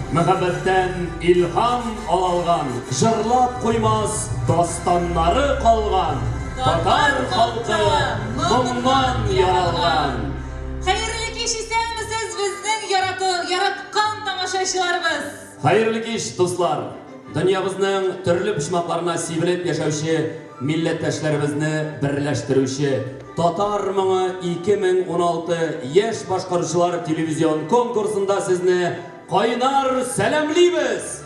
Мәхәббәттән илһам алалган, җырлап куймас дастаннары калган, татар халкы моңнан яралган. Хәерле кич, исәнмесез, безнең яраты, яраткан тамашачыларыбыз! Хәерле кич, дуслар! Дөньябызның төрле почмакларына сибелеп яшәүче милләттәшләребезне берләштерүче Татар моңы 2016 яшь башкаручылар телевизион конкурсында сезне кайнар сәламлибез!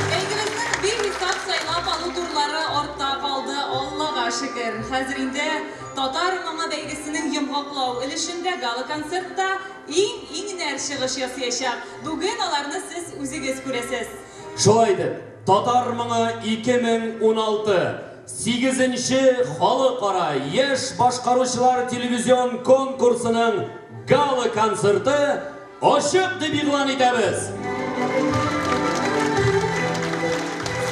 Бәйгебезнең бихисап сайлап алу турлары артта калды, Аллага шөкер. Хәзер инде Татар моңы бәйгесенең йомгаклау өлешендә гала-концертта иң-иңнәр чыгыш ясыячак. Бүген аларны сез үзегез күрәсез. Шулай итеп, Татар моңы 2016 сигезенче халыкара яшь башкаручылар телевизион конкурсының гала-концерты ачык дип игълан итәбез!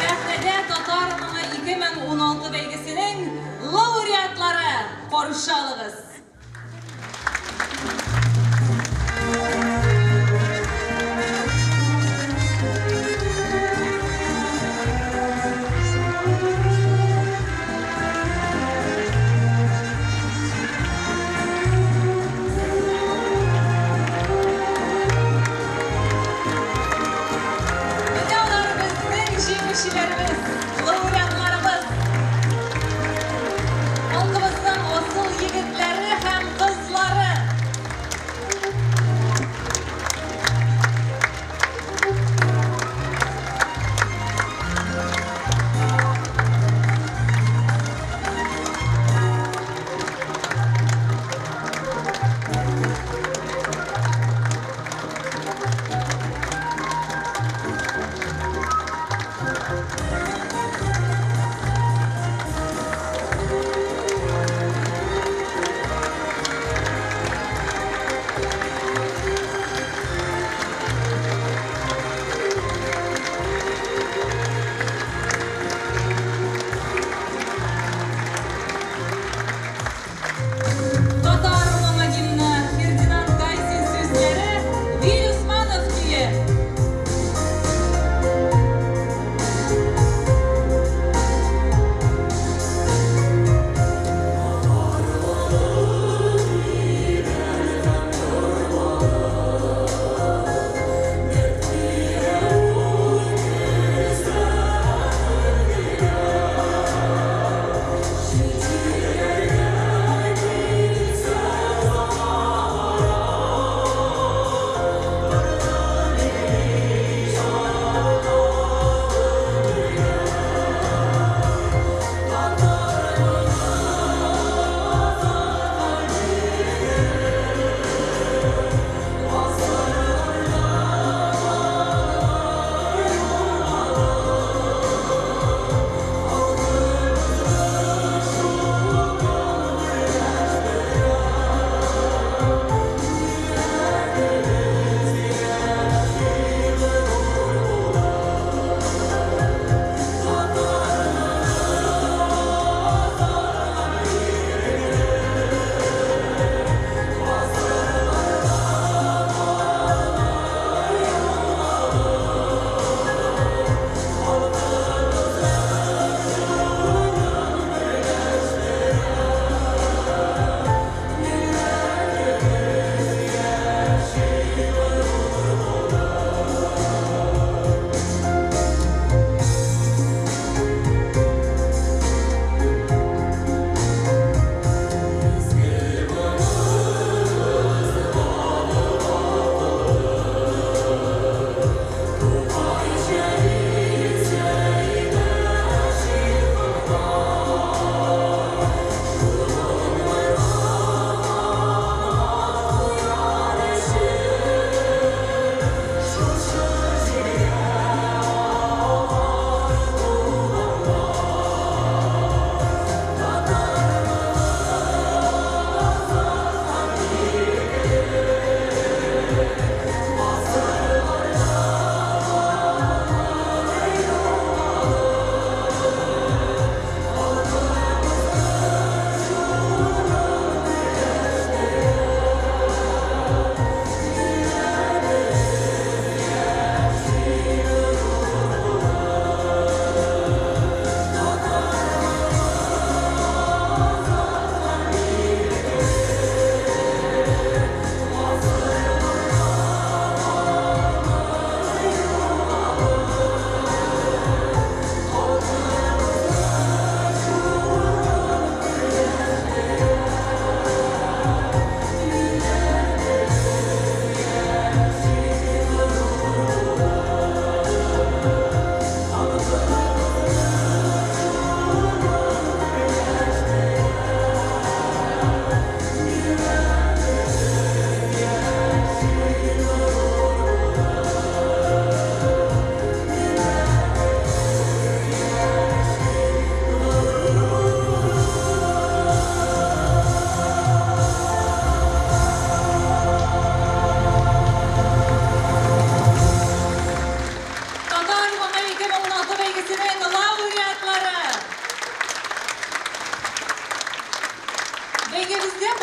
Сәхнәдә Татар моңы 2016 бәйгесенең лауреатлары, каршы алыгыз! Менә алар безнең җиңүчеләребез, лауреатларыбыз. Халкыбызның асыл егетләре.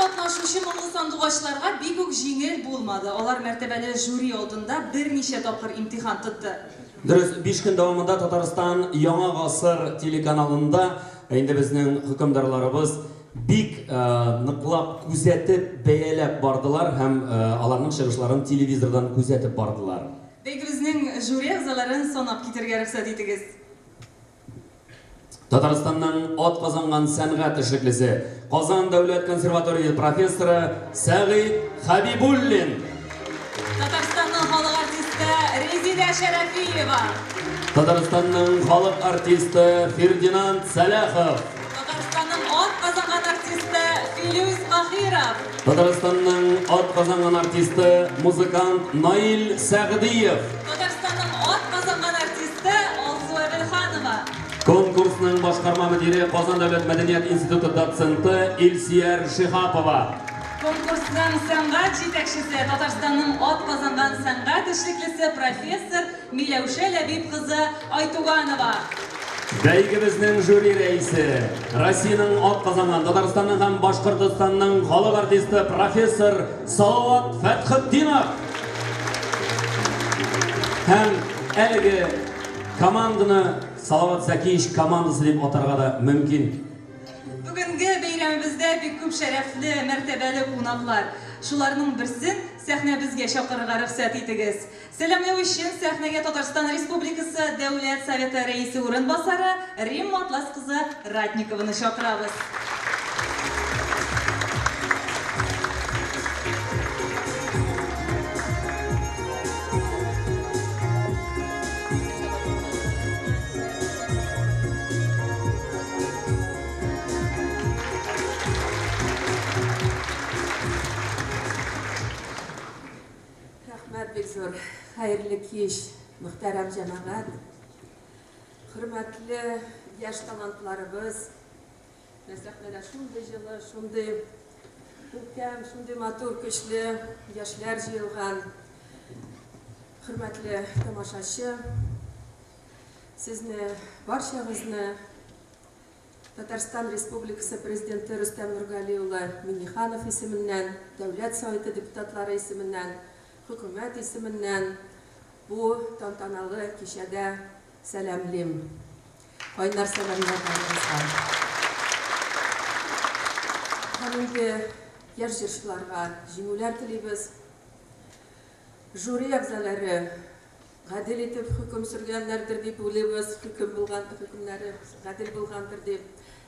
катнашучы моңлы сандугачларга бик үк җиңел булмады. Алар мәртәбәле жюри алдында берничә тапкыр имтихан тотты. Дөрес, 5 көн дәвамында Татарстан Яңа гасыр телеканалында инде безнең хөкемдарларыбыз бик ныклап күзәтеп, бәяләп бардылар һәм аларның чыгышларын телевизордан күзәтеп бардылар. Бәйгебезнең жюри әгъзаларын санап китәргә рөхсәт итегез. Татарстанның атказанган сәнгать эшлеклесе, Казан дәүләт консерватория профессоры Сәгыйть Хәбибуллин. Татарстанның халык артисты Резидә Шәрәфиева. Татарстанның халык артисты Фердинанд Сәлахов. Татарстанның атказанган артисты Филүс Каһиров. Татарстанның атказанган артисты, музыкант Наил Сәгъдиев. Татарстанның атказанган артисты Алсу Әбелханова. Конкурсның башкарма мөдире Казан дәүләт мәдәният институты доценты Илсияр Шиһапова. Конкурсның сәнгать җитәкчесе Татарстанның атказанган сәнгать эшлеклесе профессор Миләүшә Ләбиб кызы Айтуганова. Бәйгебезнең жюри рәисе, Россиянең атказанган, Татарстанның һәм Башкортостанның халык артисты профессор Салават Фәтхетдинов. Һәм әлеге команданы Салават Зәкиевич командасы дип атарга да мөмкин. Бүгенге бәйрәмебездә бик күп шәрәфле, мәртәбәле кунаклар. Шуларның берсен сәхнәбезгә чакырырга рөхсәт итегез. Сәламләү өчен сәхнәгә Татарстан Республикасы Дәүләт Советы Рәисе урынбасары Римма Атлас кызы Ратникованы чакырабыз. Рәхмәт бик зур. Хәерле кич, мөхтәрәм җәмәгать. Хөрмәтле яшь талантларыбыз. Менә сәхнәдә шундый җылы, шундый күркәм, шундый матур, көчле яшьләр җыелган. Хөрмәтле тамашачы, сезне барчагызны Татарстан Республикасы Президенты Рөстәм Нургали улы Миңнеханов исеменнән, Дәүләт Советы депутатлары исеменнән, хөкүмәт исеменнән бу тантаналы кичәдә сәламлим. Кайнар сәламнәр барыгызга. Һәм инде яшь җырчыларга җиңүләр телибез. Жюри әгъзалары гадел итеп хөкем сөргәннәрдер дип уйлыйбыз, хөкем булган, хөкемнәре гадел булгандыр дип.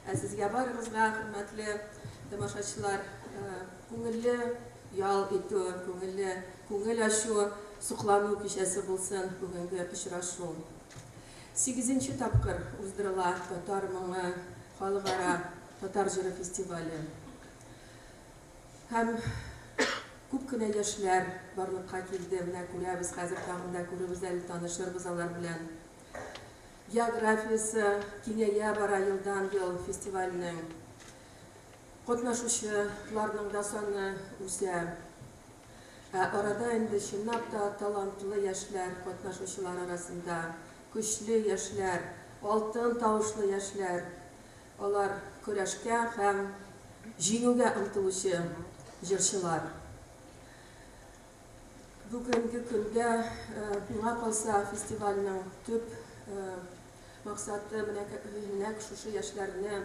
Ә сезгә барыгызга, хөрмәтле тамашачылар, күңелле ял итү, күңелле күңел ачу, соклану кичәсе булсын бүгенге очрашу. 8нче тапкыр уздырыла Татар моңы халыкара татар җыры фестивале. Һәм күп кенә яшьләр барлыкка килде. Менә күрәбез, хәзер тагын да күрербез әле, танышырбыз алар белән. Географиясе киңәя бара елдан-ел фестивальнең. Катнашучыларның да саны үсә. Ә арада инде чынлап та талантлы яшьләр катнашучылар арасында, көчле яшьләр, алтын тавышлы яшьләр. Алар көрәшкә һәм җиңүгә омтылучы җырчылар. Бүгенге көндә миңа калса фестивальнең төп максаты менә нәкъ шушы яшьләрне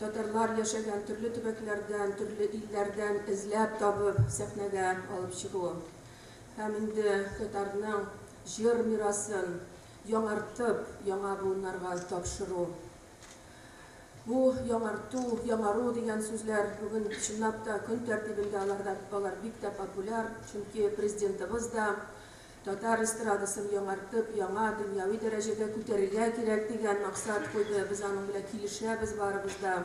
татарлар яшәгән төрле төбәкләрдән, төрле илләрдән эзләп табып сәхнәгә алып чыгу. Һәм инде татарның җыр мирасын яңартып, яңа буыннарга тапшыру. Бу яңарту, яңару дигән сүзләр бүген чынлап та көн тәртибендә, аларда алар бик тә популяр, чөнки президентыбыз да татар эстрадасын яңартып, яңа дөньяви дәрәҗәгә күтәрергә кирәк дигән максат куйды. Без аның белән килешәбез барыбыз да.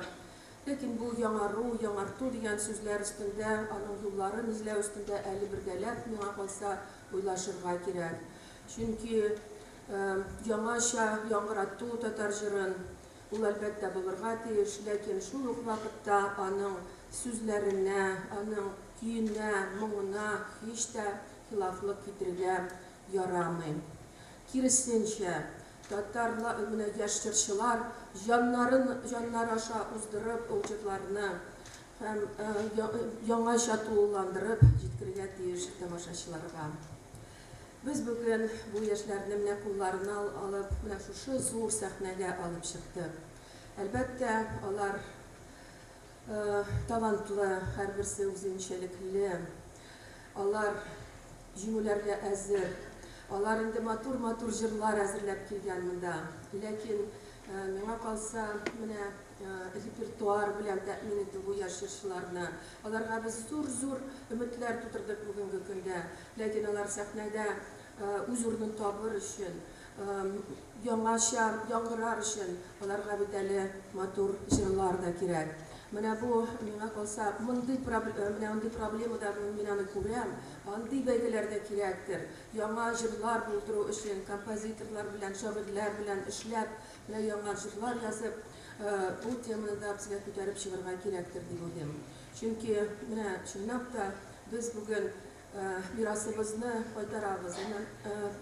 Ләкин бу яңару, яңарту дигән сүзләр өстендә, аның юлларын эзләү өстендә әле бергәләп, миңа калса, уйлашырга кирәк. Чөнки яңача яңгырату татар җырын ул әлбәттә булырга тиеш, ләкин шул ук вакытта аның сүзләренә, аның көенә, моңына һич тә хилафлык китерергә ярамый. Киресенчә, татарлар, менә яшь җырчылар җаннарын җаннары аша уздырып ул җырларны һәм яңача тулыландырып җиткерергә тиеш тамашачыларга. Без бүген бу яшьләрне менә кулларына алып, менә шушы зур сәхнәгә алып чыктык. Әлбәттә, алар талантлы, һәрберсе үзенчәлекле. Алар җиңүләргә әзер. Алар инде матур-матур җырлар әзерләп килгән монда. Ләкин миңа калса, менә репертуар белән тәэмин итү бу яшь җырчыларны. Аларга без зур-зур өметләр тутырдык бүгенге көндә. Ләкин алар сәхнәдә үз урынын табыр өчен, яңача яңгырар өчен аларга бит әле матур җырлар да кирәк. Менә бу миңа калса, мондый менә мондый проблема да мин аны күрәм. Андый бәйгеләр дә кирәктер. Яңа җырлар булдыру өчен композиторлар белән, шагыйрьләр белән эшләп, менә яңа җырлар язып, бу теманы да безгә күтәреп чыгарга кирәктер дип уйлыйм. Чөнки менә чынлап та без бүген мирасыбызны кайтарабыз.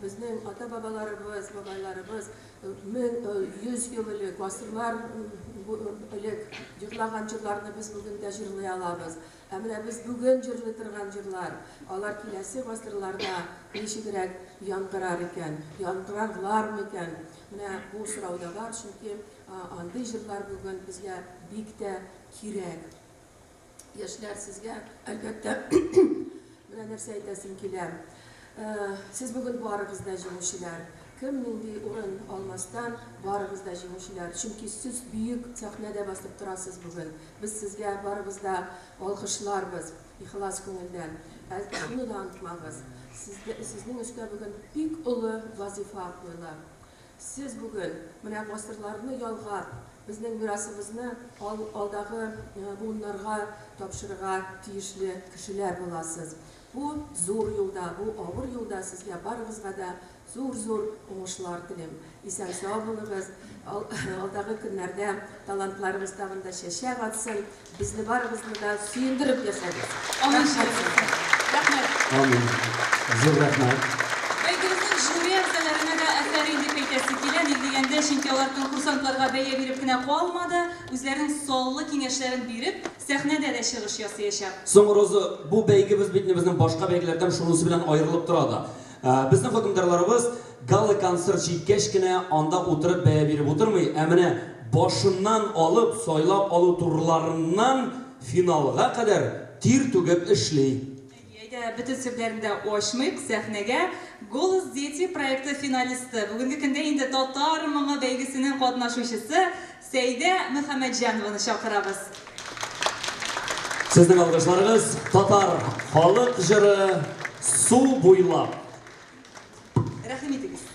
Безнең ата-бабаларыбыз, бабайларыбыз 1100 ел элек, гасырлар элек җырлаган җырларны без бүген дә җырлый алабыз. Ә менә без бүген җырлый торган җырлар, алар киләсе гасырларда ничегрәк яңгырар икән, яңгырарлар микән? Менә бу сорау да бар, чөнки андый җырлар бүген безгә бик тә кирәк. Яшьләр, сезгә әлбәттә менә нәрсә әйтәсем килә. Сез бүген барыгыз да җиңүчеләр. Кем нинди урын алмастан, барыгыз да җиңүчеләр. Чөнки сез бөек сәхнәдә басып торасыз бүген. Без сезгә барыбыз да алкышларбыз, ихлас күңелдән. Ә шуны да онытмагыз. Сезнең өскә бүген бик олы вазифа куела. Сез бүген менә гасырларны ялгап, безнең мирасыбызны алдагы буыннарга тапшырырга тиешле кешеләр буласыз. Бу зур юлда, бу авыр юлда сезгә барыгызга да зур-зур уңышлар телим. Исән-сау булыгыз. Алдагы көннәрдә талантларыгыз тагын да чәчәк атсын. Безне барыгызны да сөендереп яшәгез. Амин. Рәхмәт. Амин. Зур рәхмәт. Бәйгебезнең жюри әгъзаларына да афәрин дип әйтәсе килә, ник дигәндә, чөнки алар конкурсантларга бәя биреп кенә калмады, үзләренең саллы киңәшләрен биреп, сәхнәдә дә чыгыш ясаячак. Соң, Роза, бу бәйгебез бит безнең башка бәйгеләрдән шунысы белән аерылып тора да. Безнең хөкемдарларыбыз гала-концерт җиткәч кенә анда утырып бәя биреп утырмый, ә менә башыннан алып, сайлап алу турларыннан финалга кадәр тир түгеп эшли. Әйдә, бөтен серләрен дә ачмыйк, сәхнәгә Голос дети проекты финалисты, бүгенге көндә инде Татар моңы бәйгесенең катнашучысы Сәйдә Мөхәммәтҗанованы чакырабыз. Сезнең алкышларыгыз татар халык җыры Су буйлап. Рәхим итегез.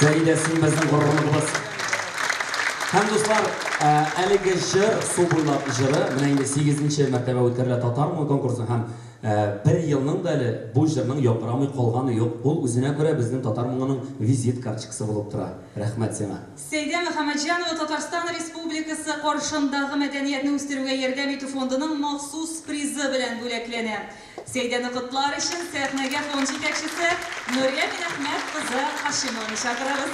Сәйдә, син безнең горурлыгыбыз. Һәм, дуслар, әлеге җыр, Су буйлап җыры, менә инде сигезенче мәртәбә үткәрелә Татар моңы конкурсы һәм бер елның да әле бу җырның яңгырамый калганы юк. Ул үзенә күрә безнең татар моңының визит карточкасы булып тора. Рәхмәт сиңа. Сәйдә Мөхәммәтҗанова Татарстан Республикасы каршындагы мәдәниятне үстерүгә ярдәм итү фондының махсус призы белән бүләкләнә. Сәйдәне котлар өчен сәхнәгә фонд җитәкчесе Нурия Минәхмәт кызы Хашимованы чакырабыз.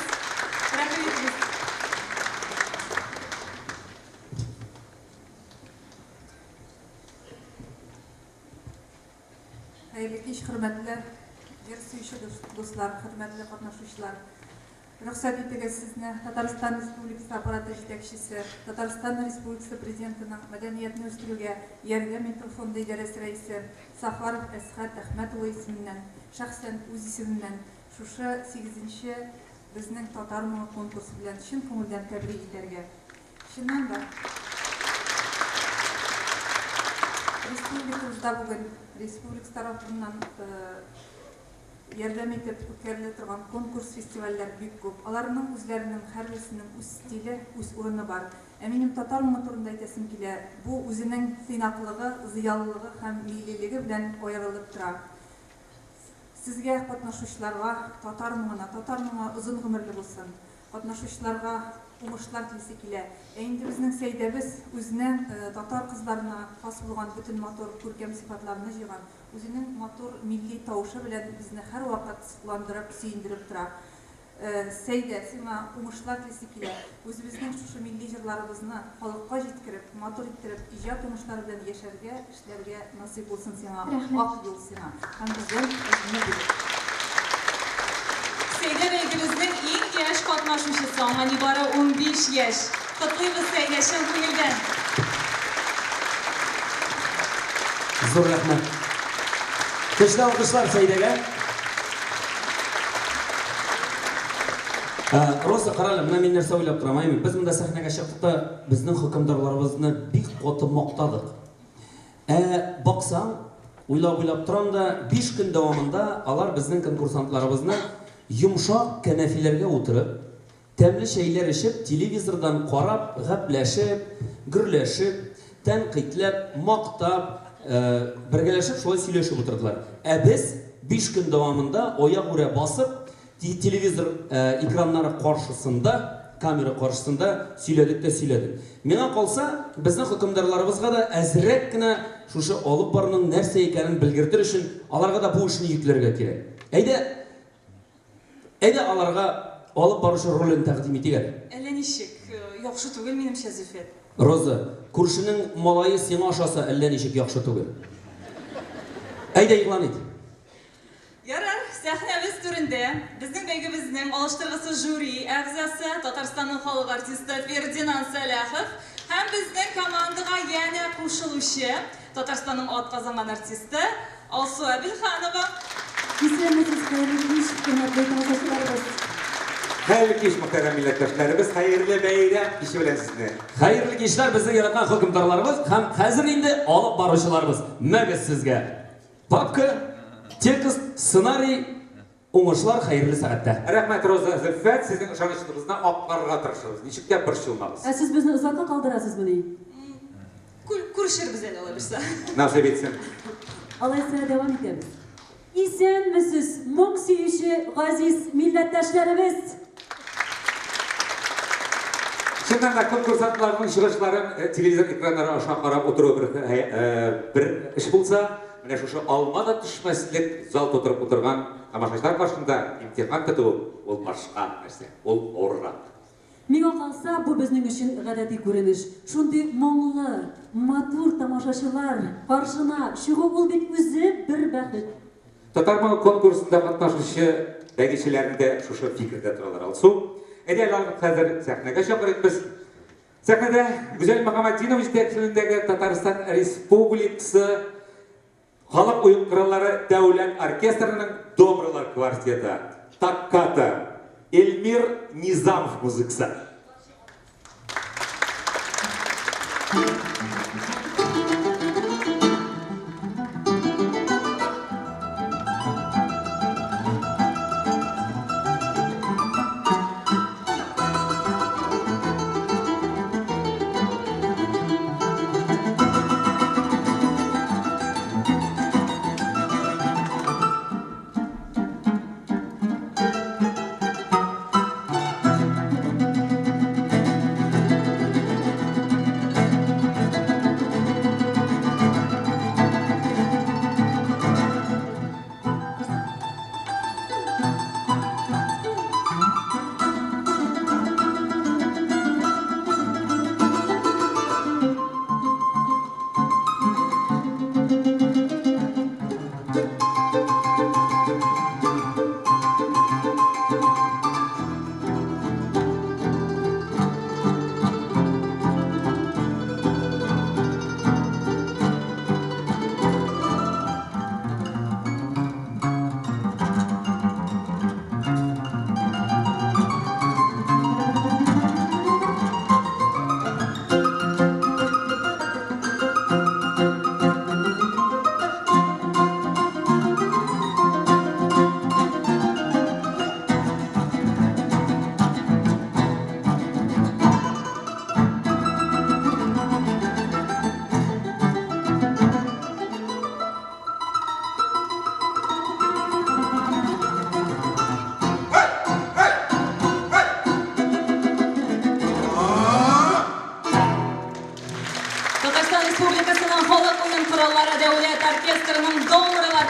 Рәхим итегез. Хәерле кич, хөрмәтле җыр сөюче дуслар, хөрмәтле катнашучылар. Рөхсәт итегез сезне Татарстан Республикасы аппараты җитәкчесе, Татарстан Республикасы Президентының мәдәниятне үстерүгә ярдәм итү фонды идарәсе рәисе Сафаров Әсхәт Әхмәт улы исеменнән, шәхсән үз исемемнән шушы сигезенче Безнең татар моңы конкурсы белән чын күңелдән тәбрик итәргә. Чыннан да, республикабызда бүген республика тарафыннан Ярдәм итеп үткәрелә торган конкурс-фестивальләр бик күп. Аларның үзләренең һәрберсенең үз стиле, үз урыны бар. Ә минем татар моңы турында әйтәсем килә. Бу үзенең тыйнаклыгы, зыялылыгы һәм миллилеге белән аерылып тора. Сезгә, катнашучыларга, татар моңына, татар моңы озын гомерле булсын! Катнашучыларга уңышлар телисе килә. Ә инде безнең Сәйдәбез үзенә татар кызларына хас булган бөтен матур, күркәм сыйфатларны җыйган, Үзенең матур милли тавышы белән безне һәрвакыт сокландырып, сөендереп тора. Сәйдә, сиңа уңышлар телисе килә. Үзебезнең шушы милли җырларыбызны халыкка җиткереп, матур иттереп, иҗат уңышлары белән яшәргә, эшләргә насыйп булсын сиңа. Рәхмәт. Ак юл сиңа. Һәм бездән әзме бүләк. Сәйдә бәйгебезнең иң яшь катнашучысы, аңа нибары 15 яшь. Котлыйбыз, Сәйдә, чын күңелдән! Зур рәхмәт. Көчле алкышлар Сәйдәгә. Ә, Роза, карале, менә мин нәрсә уйлап торам, әйме? Без монда сәхнәгә чыктык та, безнең хөкемдарларыбызны бик каты мактадык. Ә баксаң, уйлап-уйлап торам да, 5 көн дәвамында алар безнең конкурсантларыбызны йомшак кәнәфиләргә утырып, Тәмле чәйләр эчеп, телевизордан карап, гәпләшеп, гөрләшеп, тәнкыйтьләп, мактап, бергәләшеп шулай сөйләшеп утырдылар. Ә без биш көн дәвамында аягүрә басып, телевизор экраннары каршысында, камера каршысында сөйләдек тә сөйләдек. Миңа калса, безнең хөкемдарларыбызга да әзрәк кенә шушы алып баруның нәрсә икәнен белгертер өчен аларга да бу эшне йөкләргә кирәк. Әйдә, Әйдә аларга алып баручы ролен тәкъдим итик әле. Әллә ничек, яхшы түгел минемчә, Зөлфәт. Роза, күршенең малае сиңа ошаса, әллә ничек яхшы түгел. Әйдә игълан ит. Ярар, сәхнәбез түрендә безнең бәйгебезнең алыштыргысыз жюри әгъзасы, Татарстанның халык артисты Фердинанд Сәләхов һәм безнең командага янә кушылучы Татарстанның атказанган артисты Алсу Әбелханова. Исәнмесез, хәерле кич, хөрмәтле тамашачыларыбыз. Хәерле кич, мөхтәрәм милләттәшләребез, хәерле бәйрәм киче белән сезне. Хәерле кичләр, безнең яраткан хөкемдарларыбыз һәм хәзер инде алып баручыларыбыз. Мәгез сезгә папка, текст, сценарий, уңышлар, хәерле сәгатьтә. Рәхмәт, Роза, Зөлфәт, сезнең ышанычлыгызны акларга тырышырбыз. Ничек тә борчылмагыз. Ә сез безне озакка калдырасызмыни? Күрешербез әле алай булса. Насыйп итсен. Алайса дәвам итәбез. Исәнмесез, моң сөюче газиз милләттәшләребез! Чыннан да конкурсантларның чыгышларын телевизор экраннары аша карап утыру бер бер эш булса, менә шушы алма да төшмәслек зал тутырып утырган тамашачылар каршында имтихан тоту ул башка нәрсә, ул авыррак. Миңа калса, бу безнең өчен гадәти күренеш. Шундый моңлы, матур тамашачылар каршына чыгу ул бит үзе бер бәхет. Татар моңы конкурсында катнашучы бәйгечеләрне дә шушы фикердә торалар, Алсу. Әйдә әле аларны хәзер сәхнәгә чакырыйк без. Сәхнәдә Гүзәл Мөхәммәтдинова җитәкчелегендәге Татарстан Республикасы Халык уен кораллары дәүләт оркестрының домралар квартеты, Токката, Эльмир Низамов музыкасы.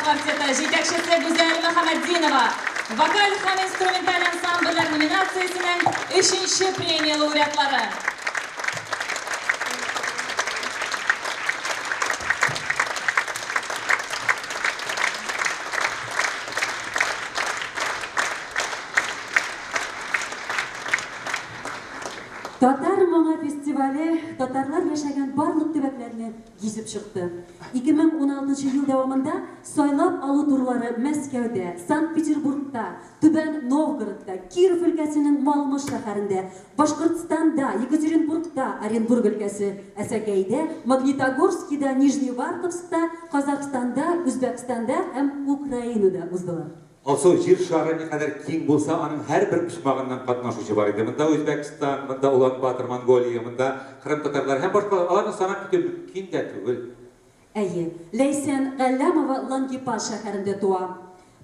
квартеты, җитәкчесе Гүзәл Мөхәммәтдинова, вокаль һәм инструменталь ансамбльләр номинациясенең өченче премия лауреатлары. Татар моңы фестивале татарлар яшәгән барлык төбәкләрне гизеп чыкты. 2016 ел дәвамында сайлап алу турлары Мәскәүдә, Санкт-Петербургта, Түбән Новгородта, Киров өлкәсенең Малмыж шәһәрендә, Башкортстанда, Екатеринбургта, Оренбург өлкәсе, Әсәкәйдә, Магнитогорскида, Нижневартовскта, Казахстанда, Үзбәкстанда һәм Украинада уздылар. Алсу, Җир шары никадәр киң булса, аның һәрбер почмагыннан катнашучы бар иде. Монда Үзбәкстан, монда Улан-Батор, Монголия, монда Кырым татарлары һәм башкалар. Аларны санап китү мөмкин дә түгел. Әйе, Ләйсән Галләмова Лангепас шәһәрендә туа.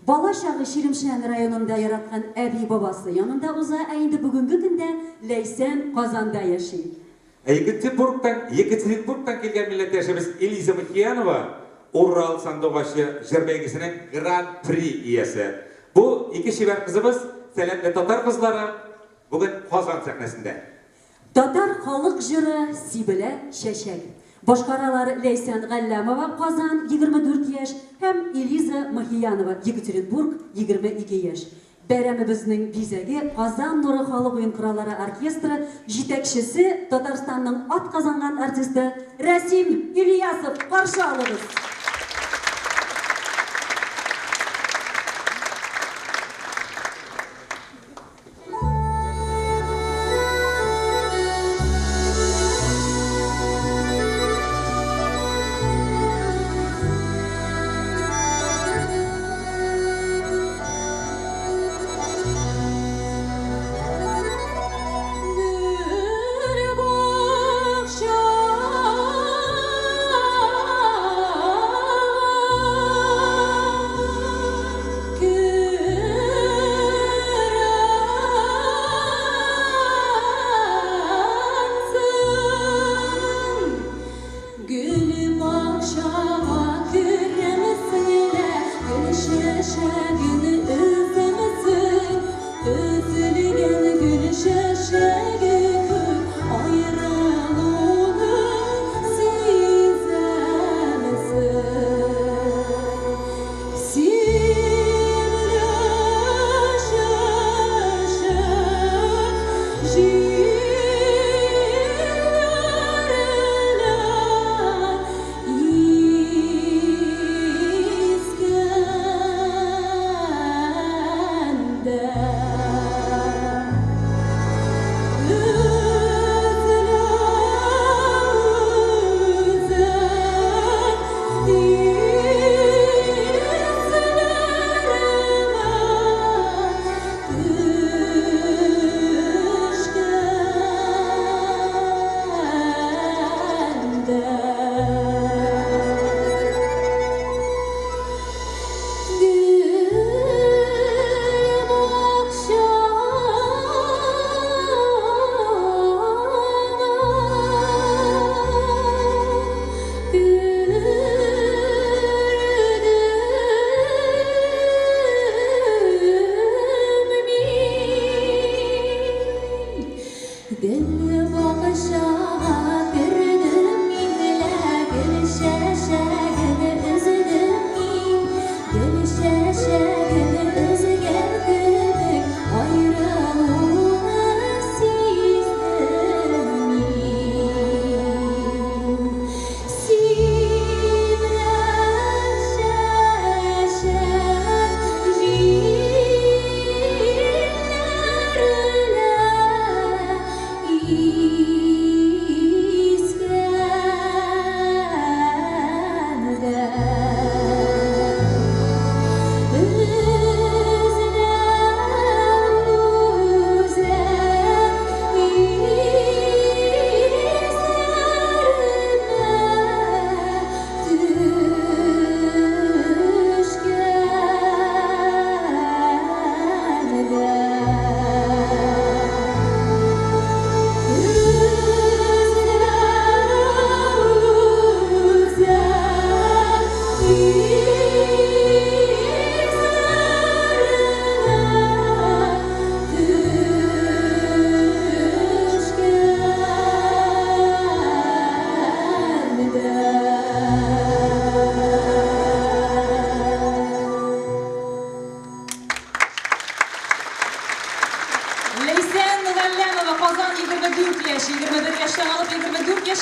Бала чагы Чиремшән районында яраткан әби-бабасы янында уза, ә инде бүгенге көндә Ләйсән Казанда яши. Ә Екатеринбургтан, Екатеринбургтан килгән милләттәшебез Элиза Мухиянова Урал сандугачы җыр бәйгесенең Гран-при иясе. Бу ике чибәр кызыбыз, сәләтле татар кызлары бүген Казан сәхнәсендә. Татар халык җыры Сибелә чәчәк. Башкаралар Ләйсән Галләмова, Казан, 24 яшь, һәм Элиза Махиянова, Екатеринбург, 22 яшь. Бәйрәмебезнең бизәге Казан нуры халык уен кораллары оркестры җитәкчесе, Татарстанның атказанган артисты Рәсим Ильясов. Каршы алыгыз! Гөл бакча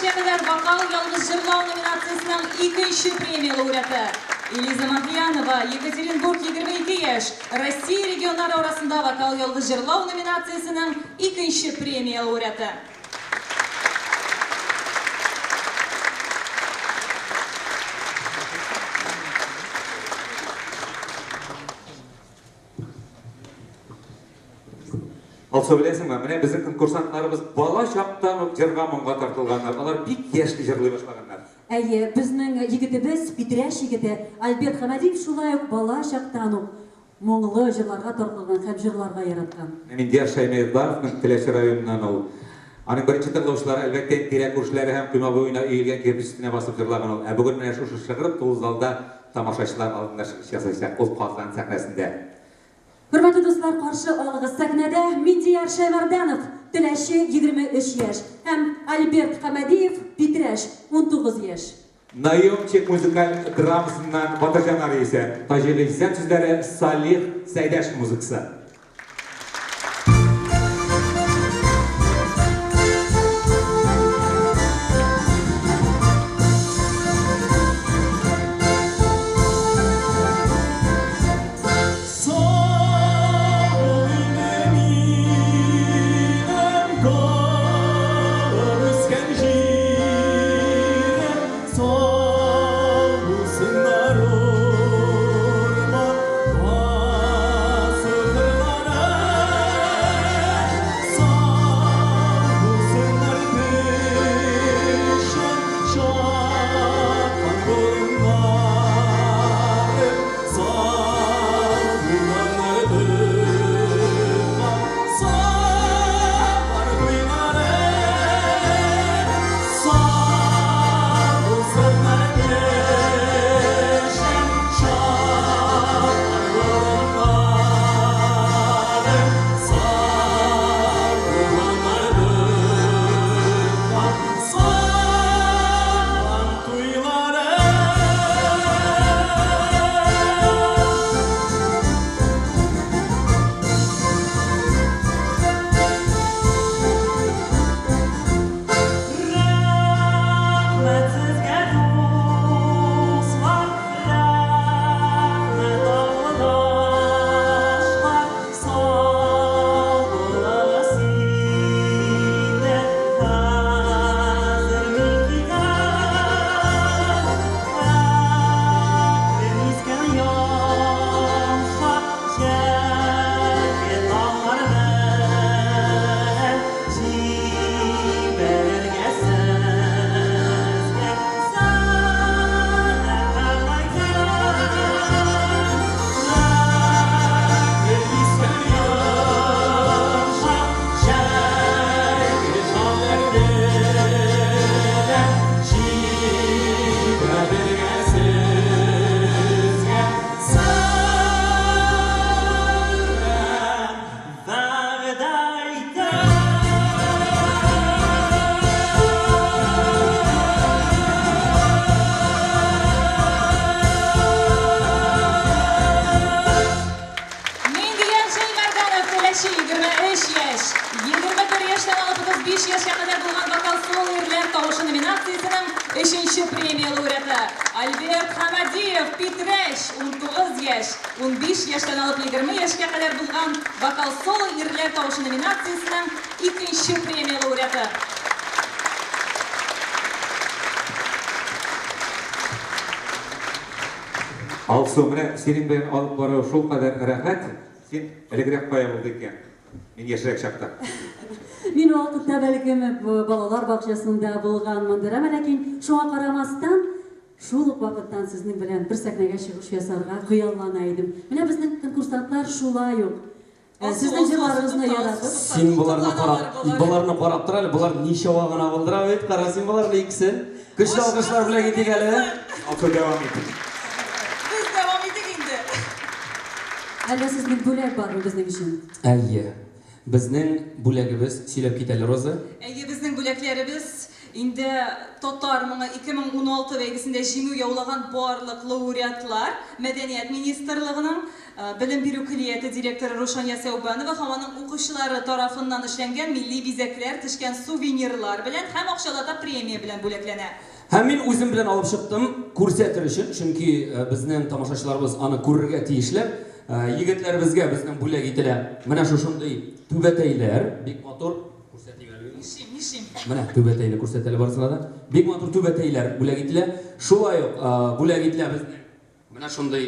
яшькә кадәр вокал ялгыз җырлау номинациясенең икенче премия лауреаты. Элиза Махьянова, Екатеринбург, 22 яшь, Россия регионнары арасында вокал ялгыз җырлау номинациясенең икенче премия лауреаты. Алсу, беләсеңме, менә безнең конкурсантларыбыз бала чактан ук җырга моңга тартылганнар. Алар бик яшьли җырлый башлаганнар. Әйе, безнең егетебез, Питрәч егете Альберт Хәмәдиев шулай ук бала чактан ук моңлы җырларга тартылган һәм җырларга яраткан. Миндияр Шәймәрданов Теләче районыннан ул. Аның беренче тыңлаучылары, әлбәттә, тирә күршеләре һәм койма буена өелгән кирпеч өстенә басып җырлаган ул. Ә бүген менә шушы шыгрым тулы залда тамашачылар алдында чыгыш ясаячак ул Казан сәхнәсендә. Хөрмәтле дуслар, каршы алыгыз сәхнәдә Миндияр Шәймәрданов, Теләче, 23 яшь, һәм Альберт Хәмәдиев, Питрәч, 19 яшь. Наемчик музыкаль драмасыннан Батырҗан ариясе, Таҗи Гыйззәт сүзләре, Салих Сәйдәш музыкасы. Миндияр Шәймәрданов, Теләче, 23 яшь. 21 яшьтән алып 35 яшькә кадәр булган вокал соло ирләр тавышы номинациясенең өченче премия лауреаты. Альберт Хәмәдиев, Питрәч, 19 яшь. 15 яшьтән алып 20 яшькә кадәр булган вокал соло ирләр тавышы номинациясенең икенче премия лауреаты. Алсу, менә синең белән алып бару шулкадәр рәхәт. Син элегрәк кая булды икән? Мин яшьрәк чакта. Мин ул вакытта бәлкем балалар бакчасында булганмындыр, әмма ләкин шуңа карамастан шул ук вакыттан сезнең белән бер сәхнәгә чыгыш ясарга хыяллана идем. Менә безнең конкурсантлар шулай ук. Сезнең җырларыгызны яратып. Син боларны карап, боларны карап тор әле, болар ничава гына булдыра бит, кара син боларны икесен. Көчле алкышлар белән китик әле. Алсу, дәвам ит. Без дәвам итик инде. Әллә сезнең бүләк бармы безнең өчен? Әйе. Безнең бүләгебез, сөйләп кит әле, Роза. Әйе, безнең бүләкләребез. Инде Татар моңы 2016 бәйгесендә җиңү яулаган барлык лауреатлар Мәдәният министрлыгының белем бирү көллияте директоры Рушания Сәүбанова һәм аның укучылары тарафыннан эшләнгән милли бизәкләр төшкән сувенирлар белән һәм акчалата премия белән бүләкләнә. Һәм мин үзем белән алып чыктым, күрсәтер өчен, чөнки безнең тамашачыларыбыз аны күрергә тиешләр. Егетләребезгә безнең бүләк ителә менә шушындый түбәтәйләр, бик матур. Күрсәтим әле. Нишлим, нишлим? Менә түбәтәйне күрсәт әле барысына да. Бик матур түбәтәйләр бүләк ителә. Шулай ук бүләк ителә безнең менә шундый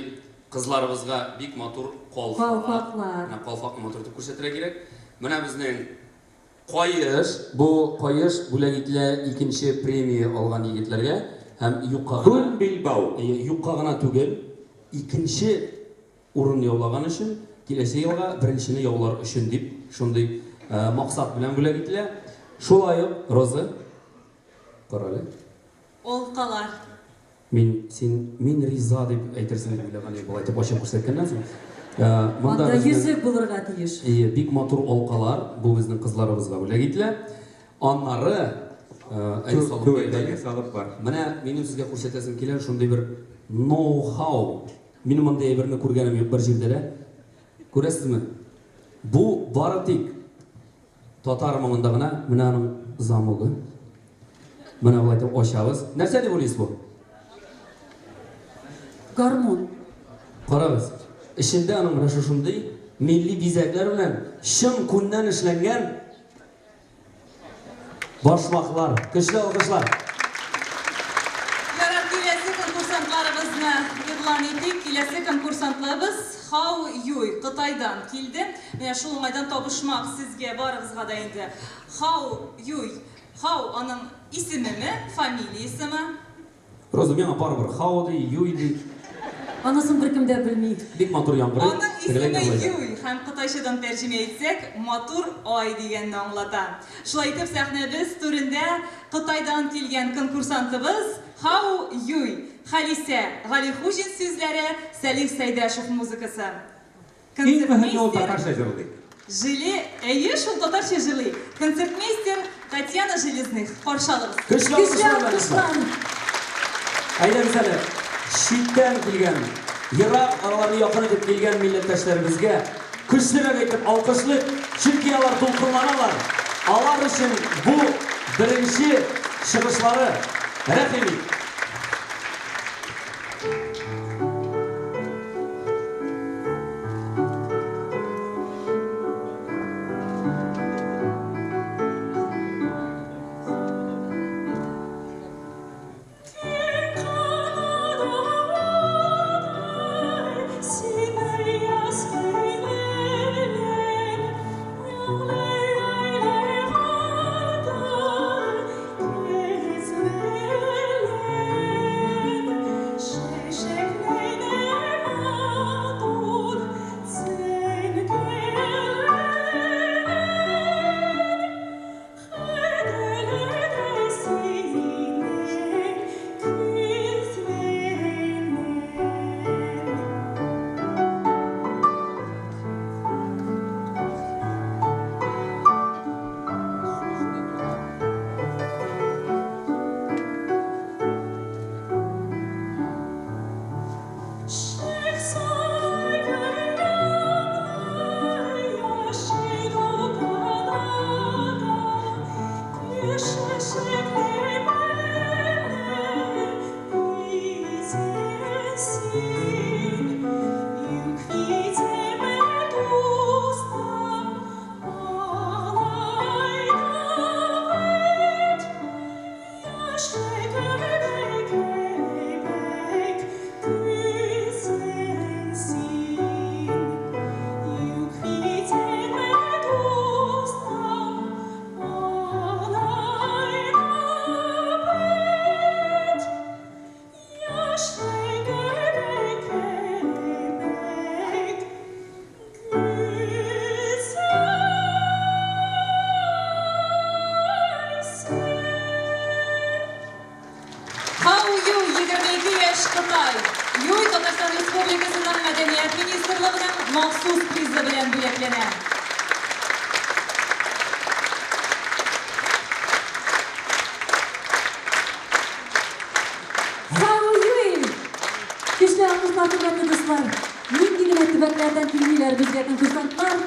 кызларыбызга бик матур калфак. Калфаклар. Менә калфакны матур итеп күрсәтергә кирәк. Менә безнең каеш, бу каеш бүләк ителә икенче премия алган егетләргә һәм юкка гына. Күн билбау. Әйе, юкка гына түгел, икенче урын яулаган өчен, киләсе елга беренчене яулар өчен дип шундый максат белән бүләк ителә. Шулай ук Роза, карале. Алкалар. Мин син мин риза дип әйтерсең дип уйлаган идем, болай итеп ачып күрсәткәннән соң. Монда Анда йөзек булырга тиеш. Әйе, бик матур алкалар, бу безнең кызларыбызга бүләк ителә. Аннары әй салып Түбәтәйгә салып бар. Менә минем сезгә күрсәтәсем килә шундый бер ноу-хау. Минем мондый әйберне күргәнем юк бер җирдә дә. Күрәсезме? Бу бары тик татар моңында гына, менә аның замогы. Менә болай итеп ачабыз. Нәрсә дип уйлыйсыз бу? Гармун. Карагыз. Эчендә аның менә шушындый милли бизәкләр белән чын күннән эшләнгән башмаклар. Көчле алкышлар. Ярар, киләсе конкурсантларыбызны игълан итик. Киләсе конкурсантларыбыз Хау Юй Кытайдан килде. Менә шул уңайдан табышмак сезгә барыгызга да инде. Хау Юй. Хау аның исемеме, фамилиясеме? Роза, миңа барыбер Хау ди, Юй ди. Анысын беркем дә белми. Бик матур яңгырый. Аның исеме Юй һәм кытайчадан тәрҗемә итсәк, матур ай дигәнне аңлата. Шулай итеп, сәхнәбез түрендә Кытайдан килгән конкурсантыбыз Хау Юй, Халисә Галихуҗин сүзләре, Сәлих Сәйдәшев музыкасы. Иң мөһиме ул татарча җырлый. Жиле, әйе, шул татарча җырлый. Концертмейстер Татьяна Железных. Каршы алыгыз. Көчле алкышлар. Әйдәгез әле, читтән килгән, ерак араларны якын итеп килгән милләттәшләребезгә көчлерәк әйтеп алкышлыйк, чөнки алар дулкынланалар. Алар өчен бу беренче чыгышлары. Рәхим ит. Хау Ю, 22 яшь, Кытай. Юй Татарстан Республикасының Мәдәният министрлыгының махсус призы белән бүләкләнә. килделәр безгә конкурсантлар.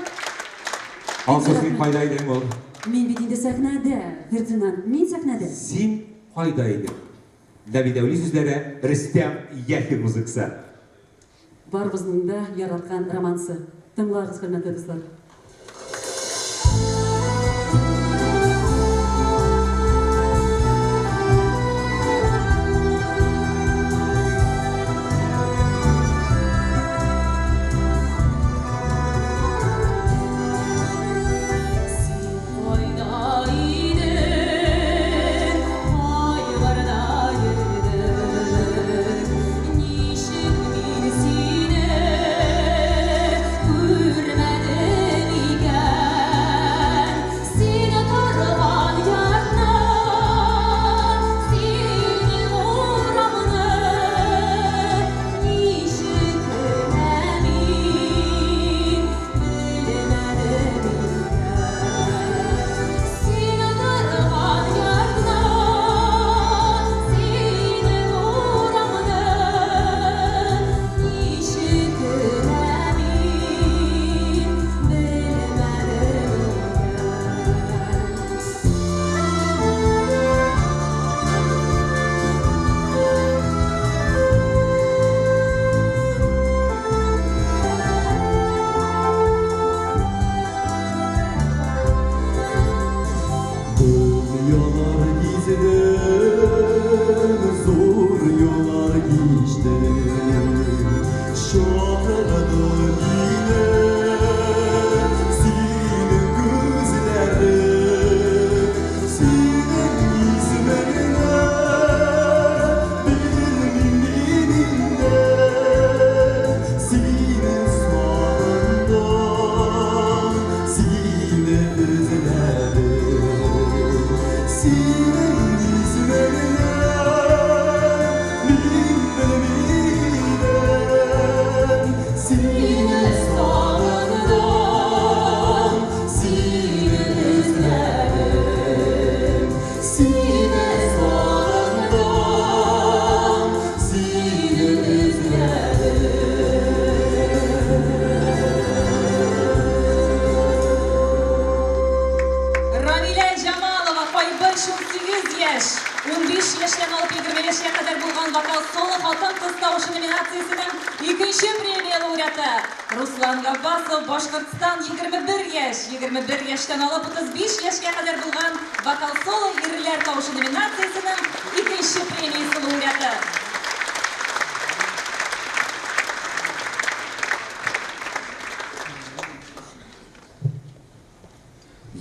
Алсу, син кайда идең ул? Мин бит инде сәхнәдә, Фердинанд, мин сәхнәдә. Син кайда идең? Нәби Дәүли сүзләре, Рөстәм Яхин музыкасы. Барыбызның да яраткан романсы. Тыңлагыз, хөрмәтле дуслар.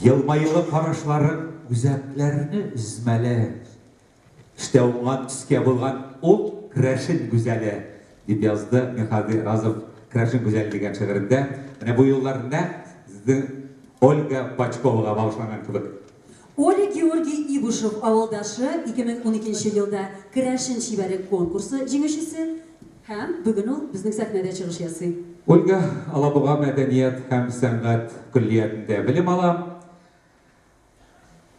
Елмаюлы карашлары үзәкләрне өзмәле. Эштә уңган төскә булган ул керәшен гүзәле, дип язды Михаил Разов Керәшен гүзәле дигән шигырендә. Менә бу юллар нәкъ безнең Ольга Бочковага багышланган кебек. Оля Георгий Ибушев авылдашы 2012 елда Керәшен чибәре конкурсы җиңүчесе һәм бүген ул безнең сәхнәдә чыгыш ясый. Ольга Алабуга мәдәният һәм сәнгать көллиятендә белем ала.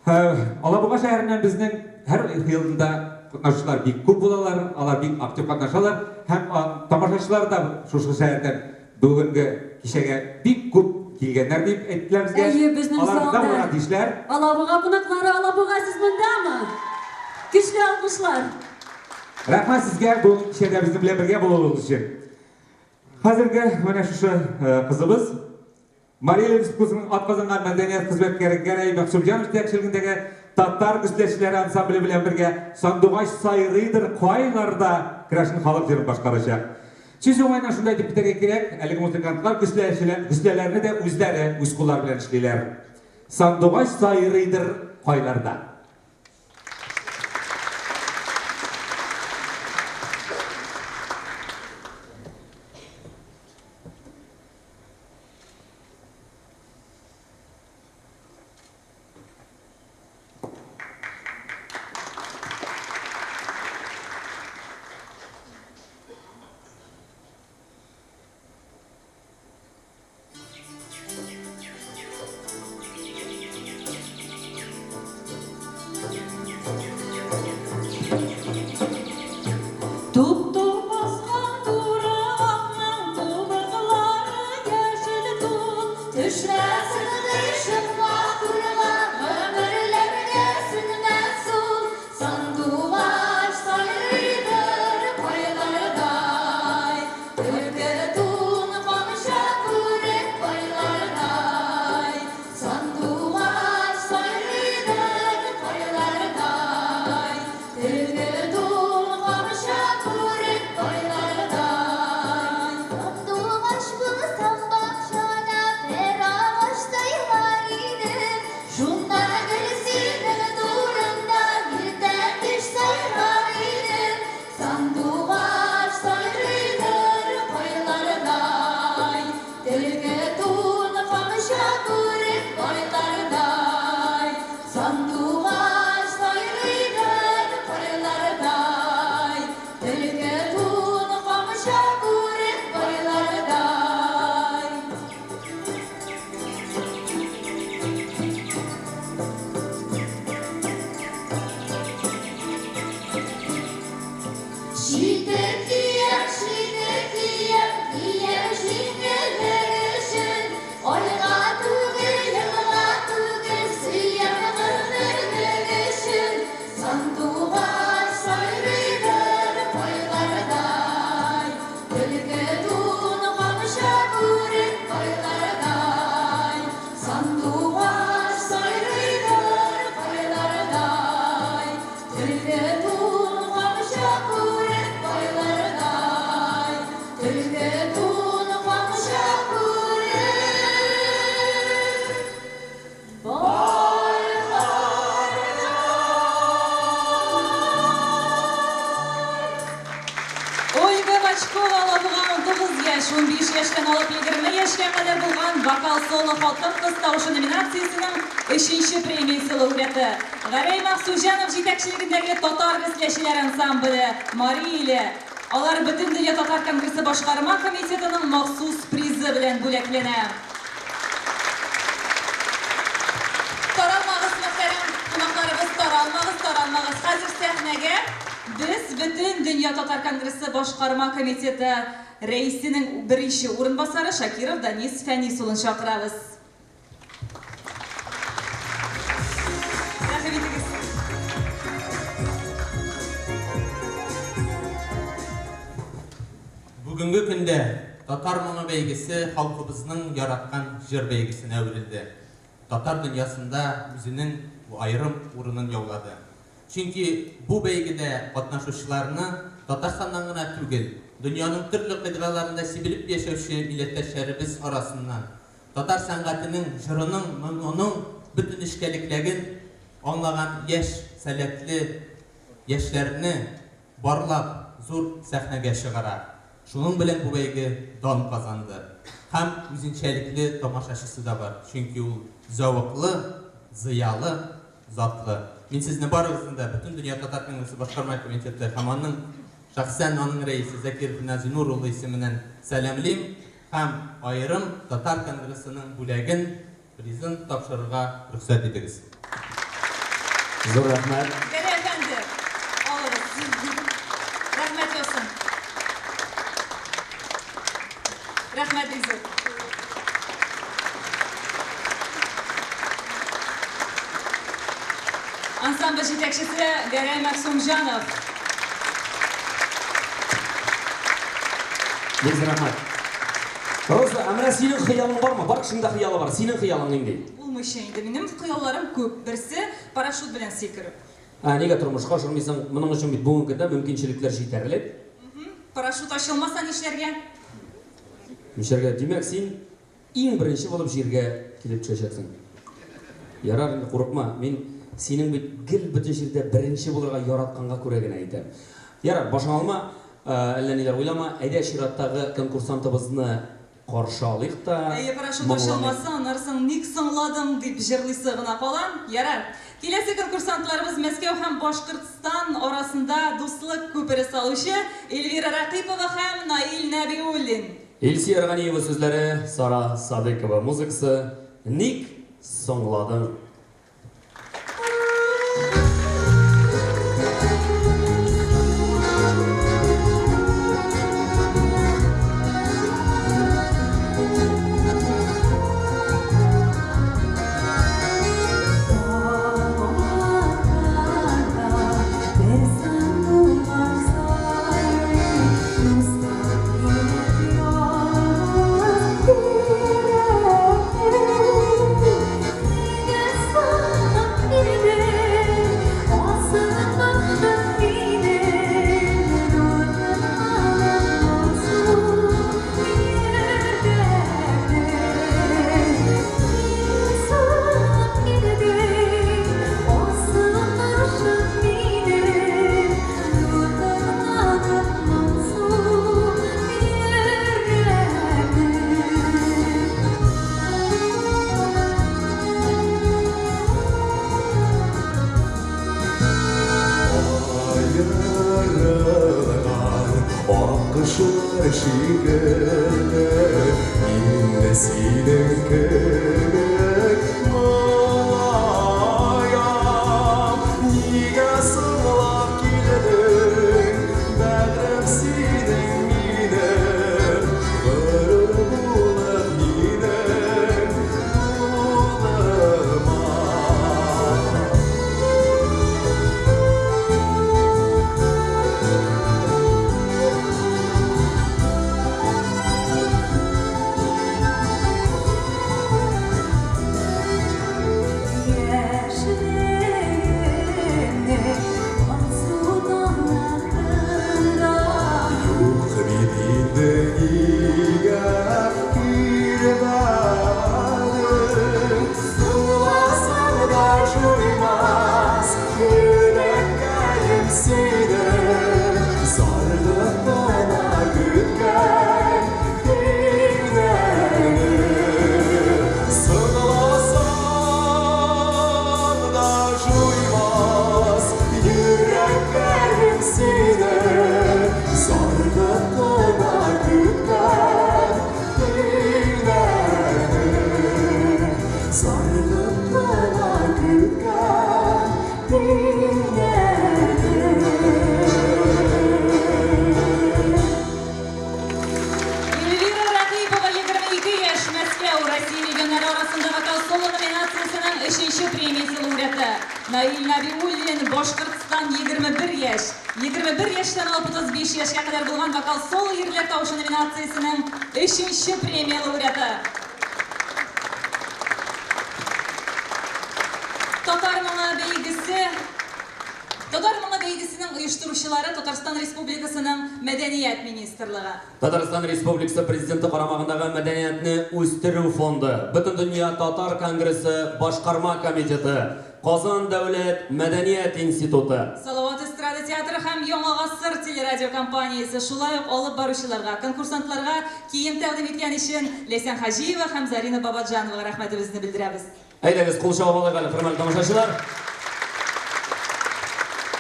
Алабуга шәһәреннән безнең һәр елында катнашучылар бик күп булалар, алар бик актив катнашалар һәм тамашачылар да шушы шәһәрдән бүгенге кичәгә бик күп килгәннәр дип әйттеләр безгә. Әйе, безнең Алар залда. булырга тиешләр. Алабуга кунаклары, Алабуга, сез мондамы? Көчле алкышлар. Рәхмәт сезгә бу кичәдә безнең белән бергә булуыгыз өчен. Хәзерге менә шушы кызыбыз Марий Эл Республикасының атказанган мәдәният хезмәткәре Гәрәй Мәгъсүмҗанов җитәкчелегендәге татар гөсләчеләре ансамбле белән бергә Сандугач сайрыйдыр кайларда керәшен халык җырын башкарачак. Сүз уңаеннан шунда әйтеп китәргә кирәк, әлеге музыкантлар гөсләләрне дә үзләре үз куллары белән эшлиләр. Сандугач сайрыйдыр кайларда. Тун какча күреп, Ольга Бачкова Алабуга 19 яшь, 15 яшьтән алып 20 яшькә кадәр булган вокал соло хатын-кыз тавышы номинациясенең өченче премиясе лауреаты. Гәрәй Максуҗанов җитәкчелегендәге татар гөсләчеләр ансамбле Мари иле. Алар Бөтендөнья татар конгрессы башкарма комитетының махсус призы белән бүләкләнә. Таралмагыз, мөхтәрәм кунакларыбыз, таралмагыз, таралмагыз. Хәзер сәхнәгә без Бөтендөнья татар конгрессы башкарма комитеты рәисенең беренче урынбасары Шакиров Данис Фәнис улын чакырабыз. Рәхим итегез. Бүгенге көндә Татар моңы бәйгесе халкыбызның яраткан җыр бәйгесенә әверелде. Татар дөньясында үзенең аерым урынын яулады. Чөнки бу бәйгедә катнашучыларны Татарстаннан гына түгел, дөньяның төрле кыйтгаларында сибелеп яшәүче милләттәшләребез арасыннан татар сәнгатенең, җырының, моңының бөтен нечкәлекләген аңлаган яшь, сәләтле яшьләрне барлап, зур сәхнәгә чыгара. Шуның белән бу бәйге дан казанды. Һәм үзенчәлекле тамашачысы да бар, чөнки ул зәвыклы, зыялы, затлы. Мин сезне барыгызны да Бөтендөнья татар конгрессы башкарма комитеты һәм аның шәхсән аның рәисе Закиров Ринат Зиннур улы исеменнән сәламлим һәм аерым татар конгрессының бүләген, призын тапшырырга рөхсәт итегез. Зур рәхмәт. Гәрәй әфәнде, алыгыз. Рәхмәт яусын. Рәхмәт бик зур. Ансамбль җитәкчесе Гәрәй Мәгъсумҗанов. Бик зур рәхмәт. Роза, ә менә синең хыялың бармы? Бар кешенең дә хыялы бар. Синең хыялың нинди? Булмыйча инде. Минем хыялларым күп. Берсе парашют белән сикерү. Ә нигә тормышка ашырмыйсың? Моның өчен бит бүгенге көндә мөмкинчелекләр җитәрлек. Парашют ачылмаса нишләргә? Нишләргә? Димәк, син иң беренче булып җиргә килеп төшәчәксең. Ярар инде, курыкма. Мин синең бит гел бөтен җирдә беренче булырга яратканга күрә генә әйтәм. Ярар, башыңа алма, әллә ниләр уйлама. Әйдә, чираттагы конкурсантыбызны каршы алыйк та, Әйе, парашют моңланыйк. ачылмаса, аннары соң ник соңладың дип җырлыйсы гына кала. Ярар. Киләсе конкурсантларыбыз Мәскәү һәм Башкортстан арасында дуслык күпере салучы Эльвира Рәкыйпова һәм Наил Нәбиуллин. Илсөяр Ганиева сүзләре, Сара Садыйкова музыкасы, Ник соңладың? Аерылган аккошлар шикелле, мин дә синең кебек моңаям. Нигә соңлап килдең, бәгърем, синең минем, горур булып минем юлыма. арасында вокал соло номинациясенең өченче премиясе лауреаты Наил Нәбиуллин, Башкортстан, 21 яшь. 21 яшьтән алып 35 яшькә кадәр булган вокал соло ирләр тавышы номинациясенең өченче премия лауреаты. Татар моңы бәйгесе Татар моңы бәйгесенең оештыручылары Татарстан Республикасының Мәдәният министрлыгы. Татарстан Республикасы Президенты карамагындагы Мәдәниятне үстерү фонды, Бөтендөнья татар конгрессы Башкарма комитеты, Казан дәүләт мәдәният институты. Салават эстрада театры һәм Яңа гасыр телерадиокомпаниясе шулай ук алып баручыларга, конкурсантларга кием тәкъдим иткән өчен Ләйсән Хаҗиева һәм Зарина Бабаджановага рәхмәтебезне белдерәбез. Әйдәгез, кул чабып алыйк әле, хөрмәтле тамашачылар.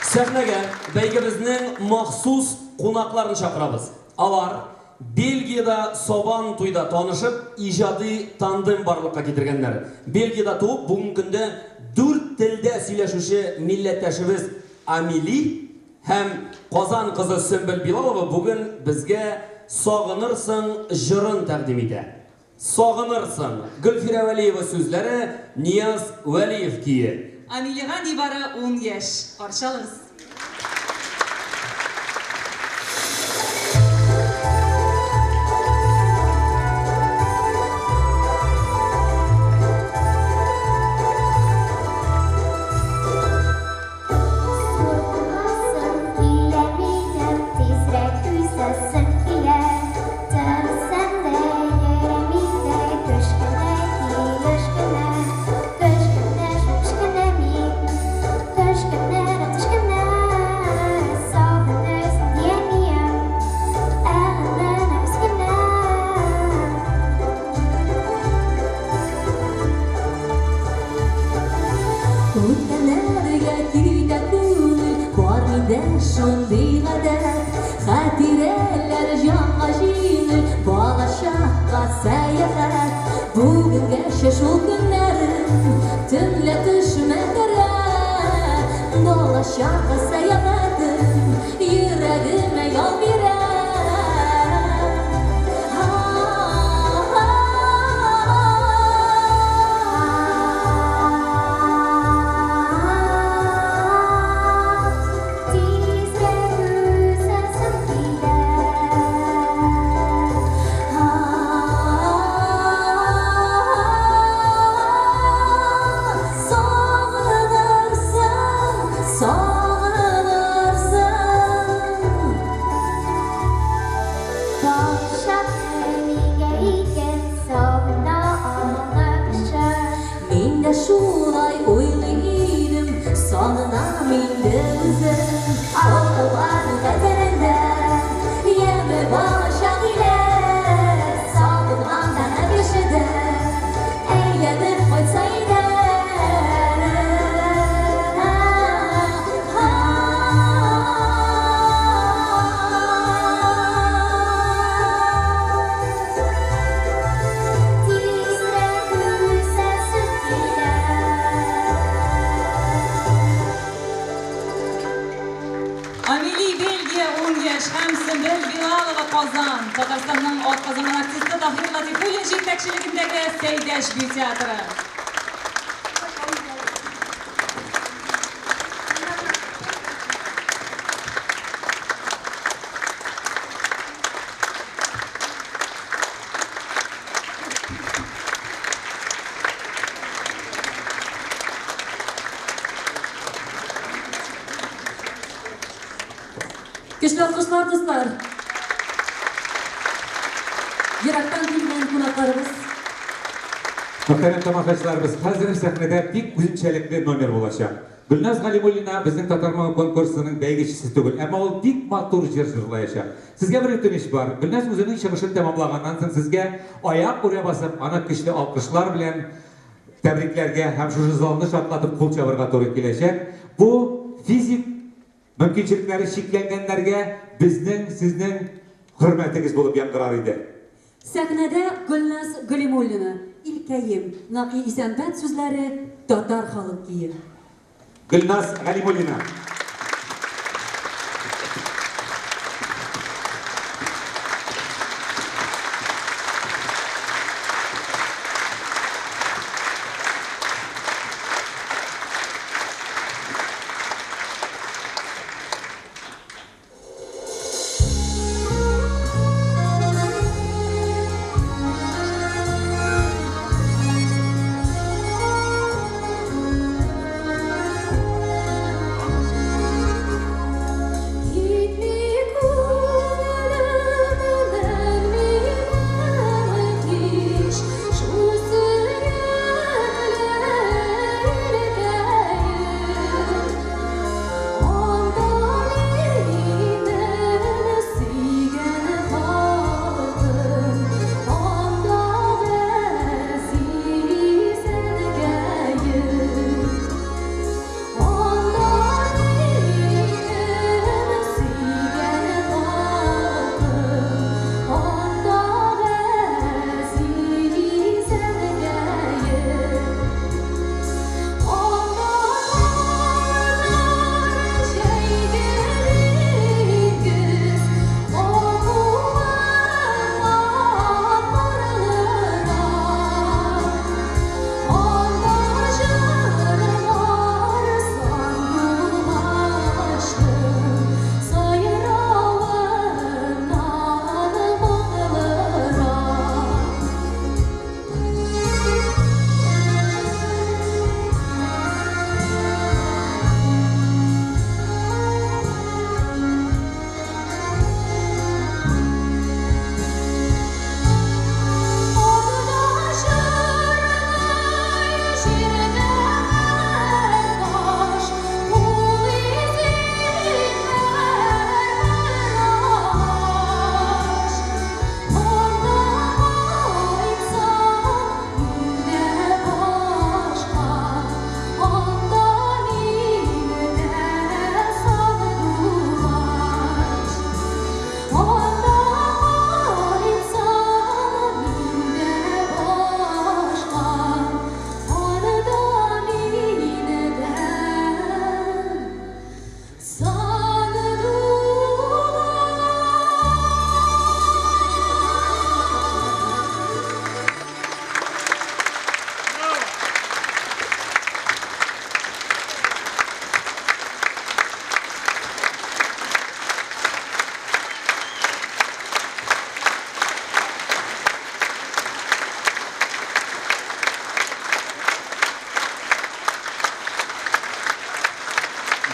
Сәхнәгә бәйгебезнең махсус кунакларын чакырабыз. Алар Бельгиядә Сабан туйда танышып, иҗади тандем барлыкка китергәннәр. Бельгиядә туып, бүгенге көндә дүрт телдә сөйләшүче милләттәшебез Амели һәм Казан кызы Сөмбел Билалова бүген безгә Сагынырсың җырын тәкъдим итә. Сагынырсың, Гөлфирә Вәлиева сүзләре, Нияз Вәлиев көе. Амилига нибары ун яшь. Каршы алыгыз. Сугасым килә минем, тизрәк үсәсем килә. Тырышсам да йөрим дә, көч кенә килеш кенә. Көч кенә, шуш кенә мин, көч кенә, рәтеш кенә. Сагынырсың диямием, ә гына үз кенә. Үткәннәргә китә күңел, бар миндә шундый гадәт. Хатирәләр җанга җиңел, балачакка сәяхәт. Бүгенгәчә шул көннәрем төнлә төшемә керә. Балачакка сәяхәтем йөрәгемә ял бирә. Тизрәк үсәсем килә. Сагынырсың, сагынырсың. Балачакны нигә икән сагына ала кеше? Мин дә шулай уйлый идем, сагынам инде үзем. Олыларның хәтерендә яме балачак илә. Сагынганда кеше дә әйләнеп кайтса иде. Тизрәк үсәсем килә. Амели Бельгия 10 яшь һәм Сөмбел Билалова Казан. Татарстанның атказанган артисты Таһир Латифуллин җитәкчелегендәге Сәйдәш бию театры. Көчле алкышлар, дуслар. Ерактан килгән кунакларыбыз. Мөхтәрәм тамашачыларыбыз, хәзер сәхнәдә бик үзенчәлекле номер булачак. Гөлназ Галимуллина безнең Татар моңы конкурсының бәйгечесе түгел, әмма ул бик матур җыр җырлаячак. Сезгә бер үтенеч бар. Гөлназ үзенең чыгышын тәмамлаганнан соң сезгә аяк үрә басып, аны көчле алкышлар белән тәбрикләргә һәм шушы залны шартлатып кул чабырга туры киләчәк. Бу физик мөмкинчелекләре чикләнгәннәргә безнең, сезнең хөрмәтегез булып яңгырар иде. Сәхнәдә Гөлназ Галимуллина, Илкәем, Нәкый Исәнбәт сүзләре, татар халык көе. Гөлназ Галимуллина.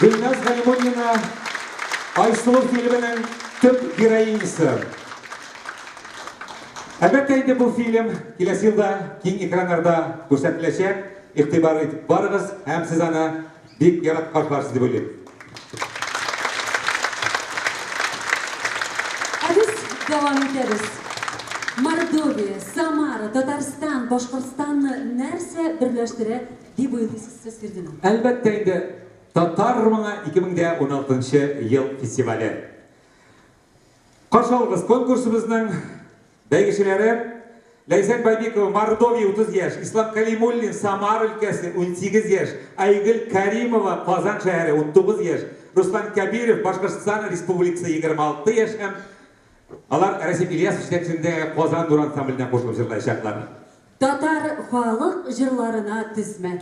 Гөлназ Галимуллина Айсылу фильмының төп героинясы. Әлбәттә инде бу фильм киләсе елда киң экраннарда күрсәтеләчәк. Игътибар итеп барыгыз һәм сез аны бик яратып каршыларсыз дип уйлыйм. Ә без дәвам итәбез. Мордовия, Самара, Татарстан, Башкортстанны нәрсә берләштерә дип уйлыйсыз сез, Фердинанд? Әлбәттә инде Татар моңы 2016 ел фестивале. Каршы алыгыз конкурсыбызның бәйгечеләре Ләйсән Байбикова, Мордовия 30 яшь, Ислам Калимуллин, Самара өлкәсе 18 яшь, Айгөл Каримова, Казан шәһәре 19 яшь, Руслан Кәбиров, Башкортстан Республикасы 26 яшь һәм алар Рәсим Ильясов җитәкчелегендәге Казан Нур ансамбленә кушылып җырлаячаклар. Татар халык җырларына тезмә.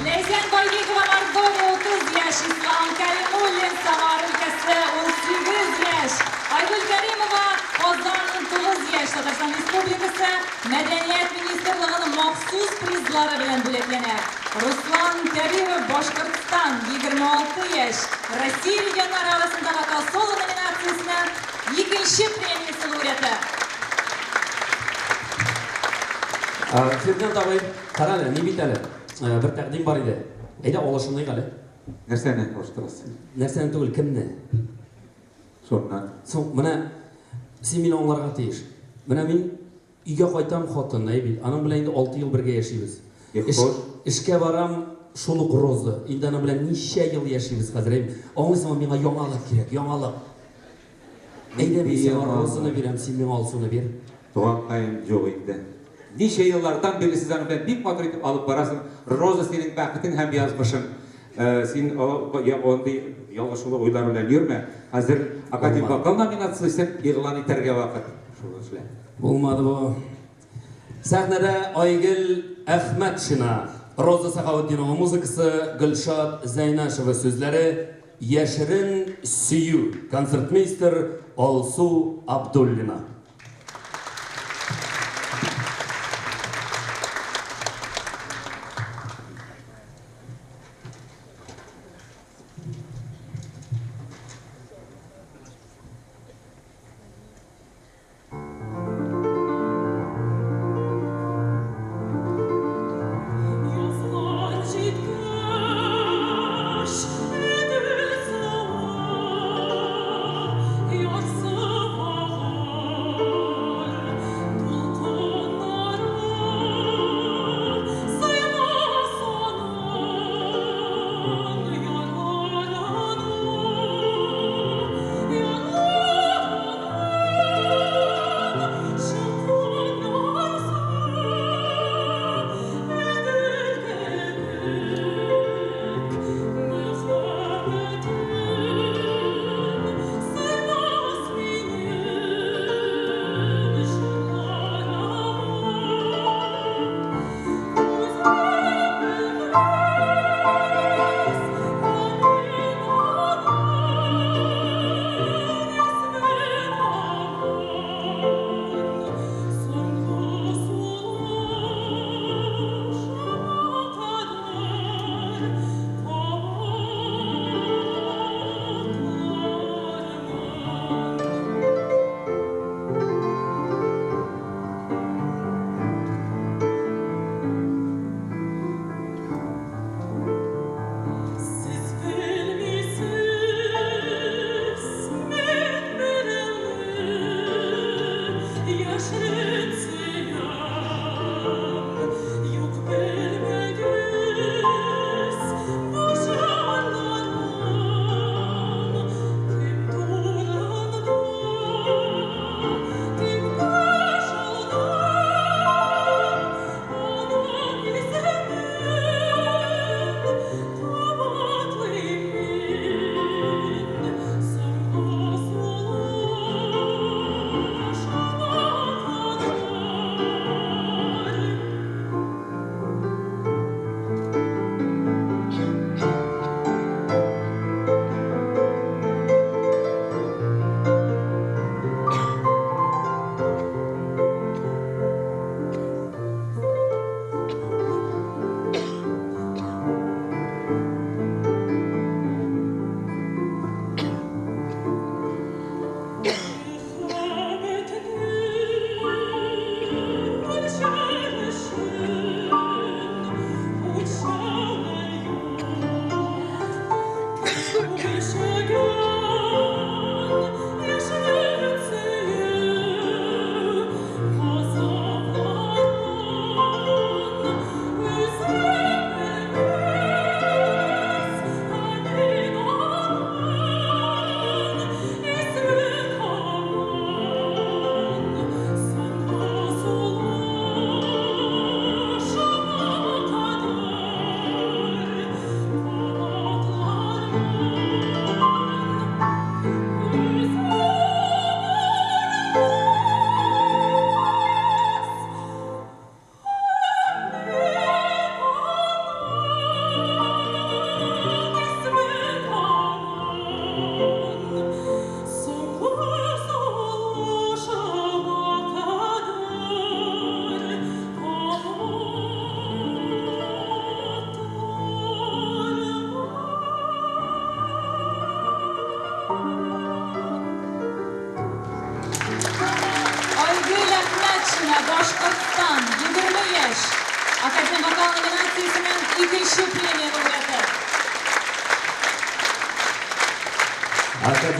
Ләйсән Байбикова, Мордовия, 30 яшь, Ислам Кәлимуллин, Самара өлкәсе, 18 яшь, Айгөл Кәримова, Казан, 19 яшь, Татарстан Республикасы Мәдәният министрлыгының махсус призлары белән бүләкләнә. Руслан Кәбиров, Башкортстан, 26 яшь, Россия регионнары арасындагы Вокал-соло номинациясенә икенче премиясе лауреаты. Фердинанд абый, кара әле, ни бит әле, бер тәкъдим бар иде. Әйдә, алышыныйк әле. Нәрсәне алыштырасың? Нәрсәне түгел, кемне? Шуннан. Соң, менә син мине аңларга тиеш. Менә мин өйгә кайтам, хатын, әй бит. Аның белән инде 6 ел бергә яшибез. Эш, эшкә барам, шул ук Роза. Инде аның белән ничә ел яшибез хәзер. Әй, аңлыйсыңмы, миңа яңалык кирәк, яңалык. Әйдә, мин сиңа Розаны бирәм, син миңа Алсуны бир. Туганкаем, юк инде. Ничә еллардан бирле сез аның белән бик матур итеп алып барасың. Роза синең бәхетең һәм язмышың. Син андый ялгышулы уйлар белән йөрмә. Хәзер академик вокал номинациясен игълан итәргә вакыт. Шул эшлә. Булмады бу. Сәхнәдә Айгөл Әхмәтшина, Роза Сахаутдинова музыкасы, Гөлшат Зәйнашева сүзләре, Яшерен сөю, концертмейстер Алсу Абдуллина. Язлар җиткәч, Идел суы ярсып ага.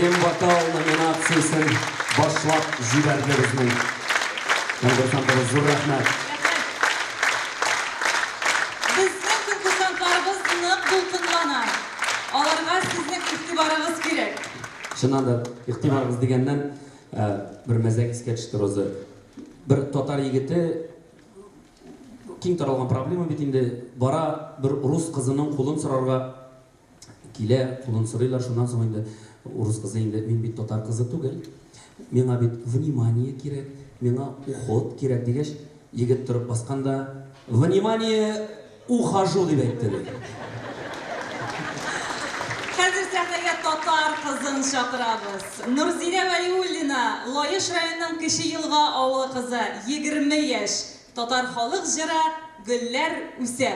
Тәкъдим вокал номинациясен башлап җибәрде безнең конкурсантыбыз. Зур рәхмәт. Безнең конкурсантларыбыз нык дулкынлана. Аларга сезнең игътибарыгыз кирәк. Чыннан да, игътибарыгыз дигәннән, бер мәзәк искә төште, Роза. Бер татар егете, киң таралган проблема бит инде, бара бер рус кызының кулын сорарга. Килә, кулын сорыйлар, шуннан соң инде урыс кызы инде, мин бит татар кызы түгел, миңа бит внимание кирәк, миңа уход кирәк дигәч, егет торып баскан да, внимание, ухожу дип әйтте ди. Хәзер сәхнәгә татар кызын чакырабыз. Нурзилә Вәлиуллина, Лаеш районының Кече Елга авылы кызы, 20 яшь. Татар халык җыры Гөлләр үсә.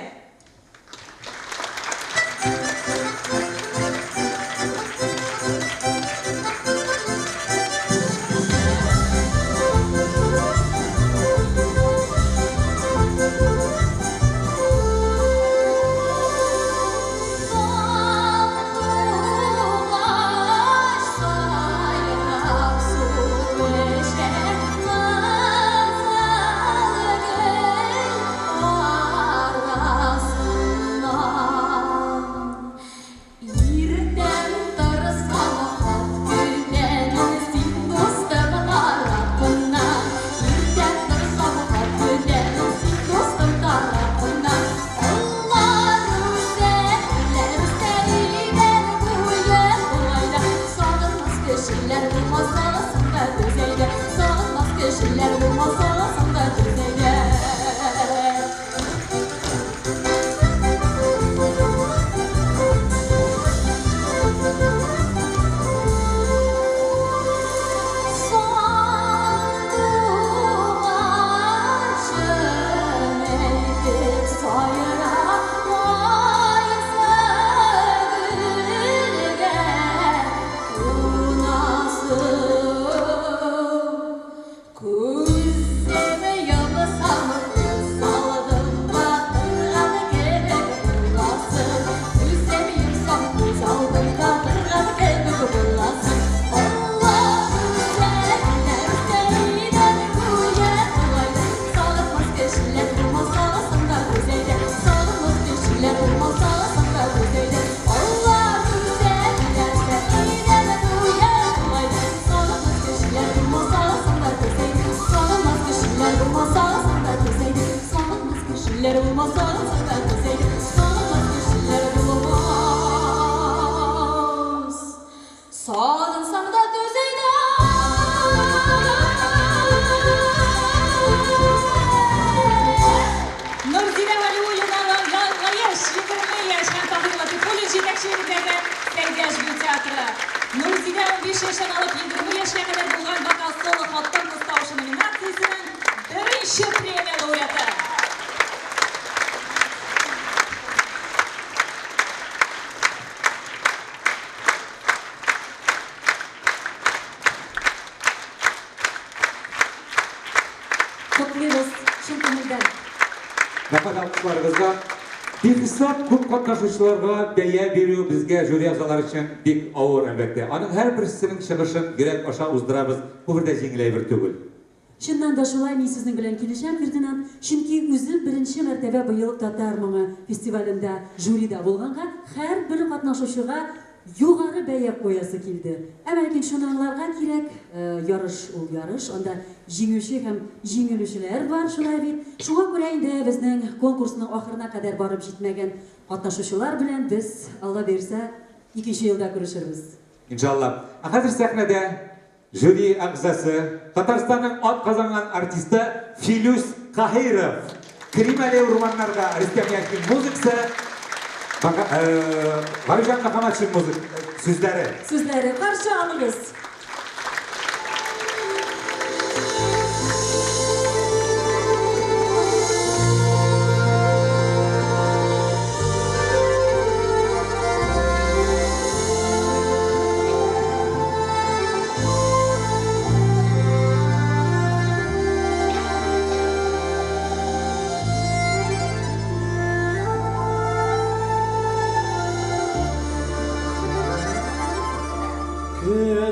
Нурзилә Вәлиуллина, Лаеш, 20 яшь һәм Таһир Латыйфуллин җитәкчелегендәге Сәйдәш бию театры. Нурзилә 15 яшьтән алып 20 яшькә кадәр булган вокал соло хатын-кыз тавышы номинациясенең беренче премия лауреаты. Котлыйбыз чын күңелдән. Рәхмәт алкышларыгызга. Бихисап күп катнашучыларга бәя бирү безгә жюри әгъзалары өчен бик авыр, әлбәттә. Аның һәрберсенең чыгышын йөрәк аша уздырабыз. Бу бер дә җиңел әйбер түгел. Чыннан да шулай, мин сезнең белән килешәм, Фердинанд. Чөнки үзем беренче мәртәбә быел Татар моңы фестивалендә жюрида булганга, һәрбер катнашучыга югары бәя куясы килде. Әмма ләкин шуны аңларга кирәк, ярыш ул ярыш, анда җиңүче һәм җиңелүчеләр бар, шулай бит. Шуңа күрә инде безнең конкурсның ахырына кадәр барып җитмәгән катнашучылар белән без, Алла бирсә, икенче елда күрешербез. Иншалла. Ә хәзер сәхнәдә жюри әгъзасы, Татарстанның атказанган артисты Филүс Каһиров. Керим әле урманнарга, Рөстәм Яхин музыкасы, Гарифҗан Мөхәммәтшин музык сүзләре. Сүзләре. Каршы алыгыз. Кем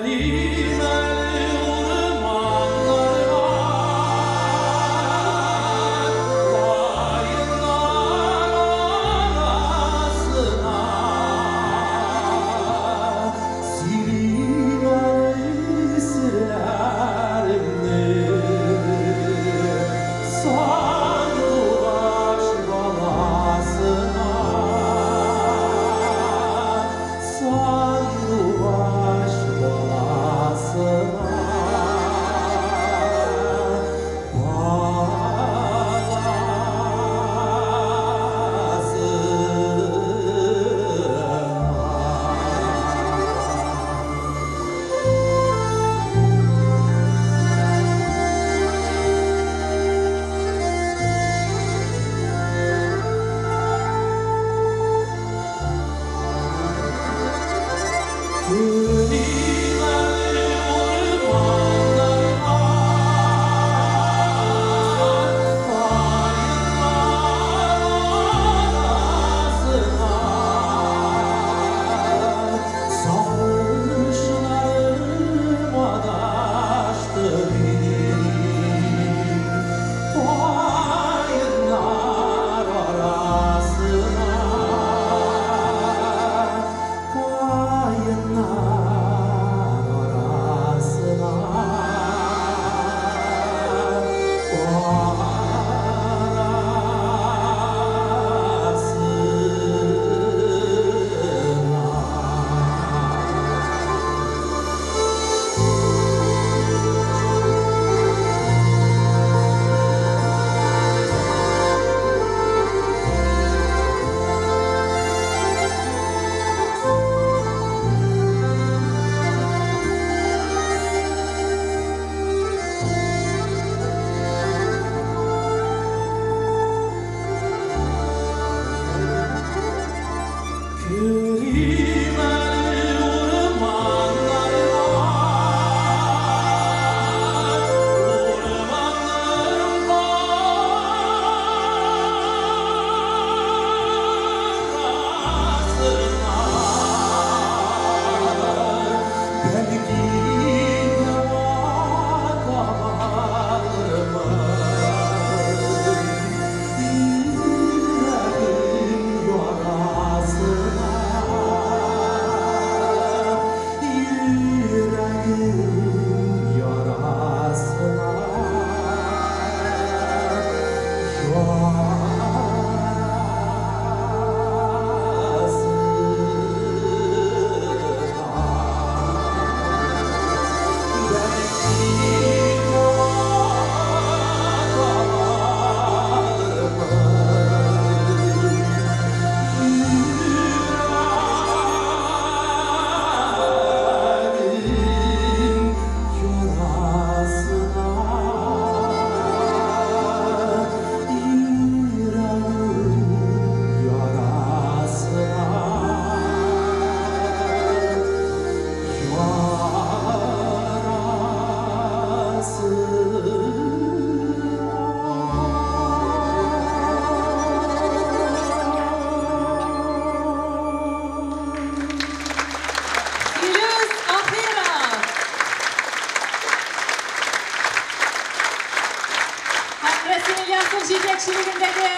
Ильясов җитәкчелегендәге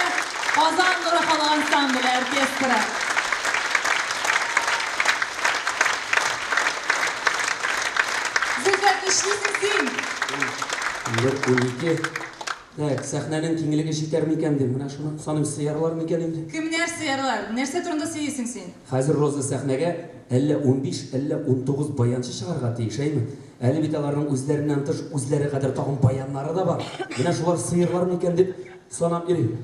Казан нуры халык ансамбле оркестры. Зөлфәт, нишлисең син? 1:12. Так, сәхнәнең киңлеге җитәр микән дим. Менә шуны саныйм, сыярлар микән инде? Кемнәр сыярлар? Нәрсә турында сөйлисең син? Хәзер Роза сәхнәгә әллә 15, әллә 19 баянчы чыгарга тиеш, әйме? Әле бит аларның үзләреннән тыш үзләре кадәр тагын баяннары да бар. Менә шулар сыерлар микән дип санап йөрим.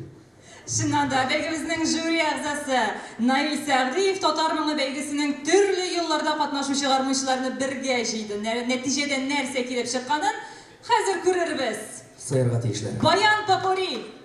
Чыннан да, бәйгебезнең жюри әгъзасы Наил Сәгъдиев Татар моңы бәйгесенең төрле елларда катнашучы гармунчыларны бергә җыйды. Нәтиҗәдә нәрсә килеп чыкканын хәзер күрербез. Сыярга тиешләр. Баян попури!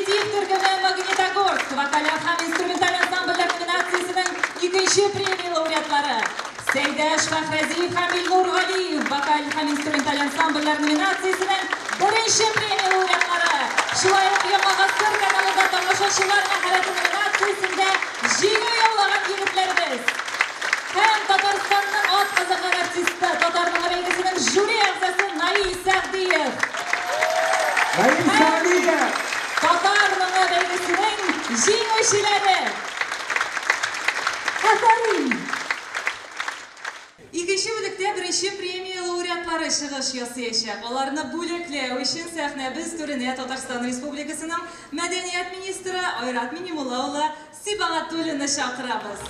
Коллектив төркеме Магнитогорск вокаль һәм инструменталь ансамбльләр номинациясенең икенче премия лауреатлары. Сәйдәш Фәхрәзиев һәм Илнур Галиев вокаль һәм инструменталь ансамбльләр номинациясенең беренче премия лауреатлары. Шулай ук Яңа гасыр каналында тамашачылар мәхәббәте номинациясендә җиңү яулаган егетләребез. Һәм Татарстанның атказанган артисты, Татар моңы бәйгесенең жюри әгъзасы Наил Сәгъдиев. Наил Сәгъдиев! Татар моңы бәйгесенең җиңүчеләре. Афәрин! Икенче бүлектә беренче премия лауреатлары чыгыш ясыячак. Аларны бүләкләү өчен сәхнәбез түренә Татарстан Республикасының мәдәният министры Айрат Миннемулла улы Сибагатуллинны чакырабыз.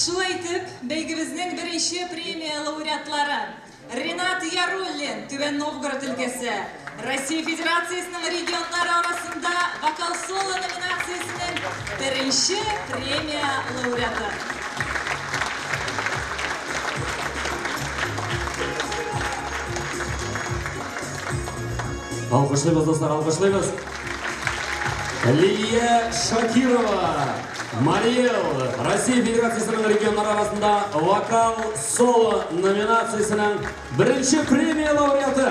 Шулай итеп, бәйгебезнең беренче премия лауреатлары Ренат Яруллин, Түбән Новгород өлкәсе, Россия Федерациясенең регионнары арасында вокал-соло номинациясенең беренче премия лауреаты. Алкышлыйбыз, дуслар, алкышлыйбыз. Лилия Шакирова, Мариэл, Россия Федерациясенең регионнары арасында вокал соло номинациясенең беренче премия лауреаты.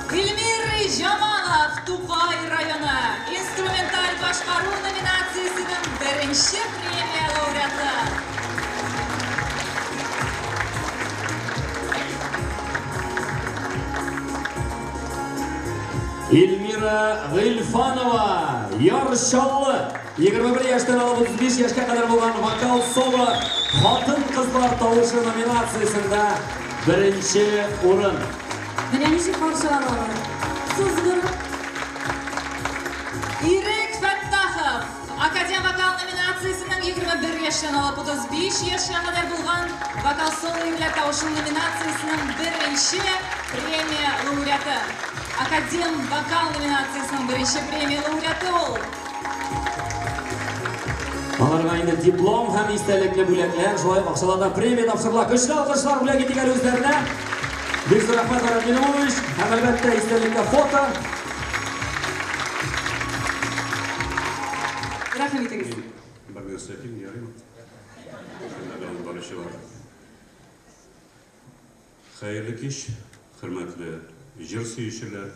Эльмир Җамалов, Тукай районы, инструменталь башкару номинациясенең беренче премия лауреаты. Эльмира Гыйльфанова, Яр Чаллы, 21 яшьтән алып 35 яшькә кадәр булган вокал соло хатын-кызлар тавышы номинациясендә беренче урын. Менә ничек каршы алалар. Сызгырып. Ирек Фәттахов, Академ вокал номинациясенең 21 яшьтән алып 35 яшькә кадәр булган вокал соло ирләр тавышы номинациясенең беренче премия лауреаты. Академ вокал номинациясенең беренче премия лауреаты ул. Аларга инде диплом һәм истәлекле бүләкләр, шулай ук акчалата премия тапшырыла. Көчле алкышлар бүләк итик әле үзләренә. Бик зур рәхмәт, Айрат Миннемуллович. Һәм әлбәттә истәлеккә фото. Рәхим итегез. Бер нәрсә әйтим, ярыймы? Хөрмәтле алып баручылар. Хәерле кич, хөрмәтле җыр сөючеләр,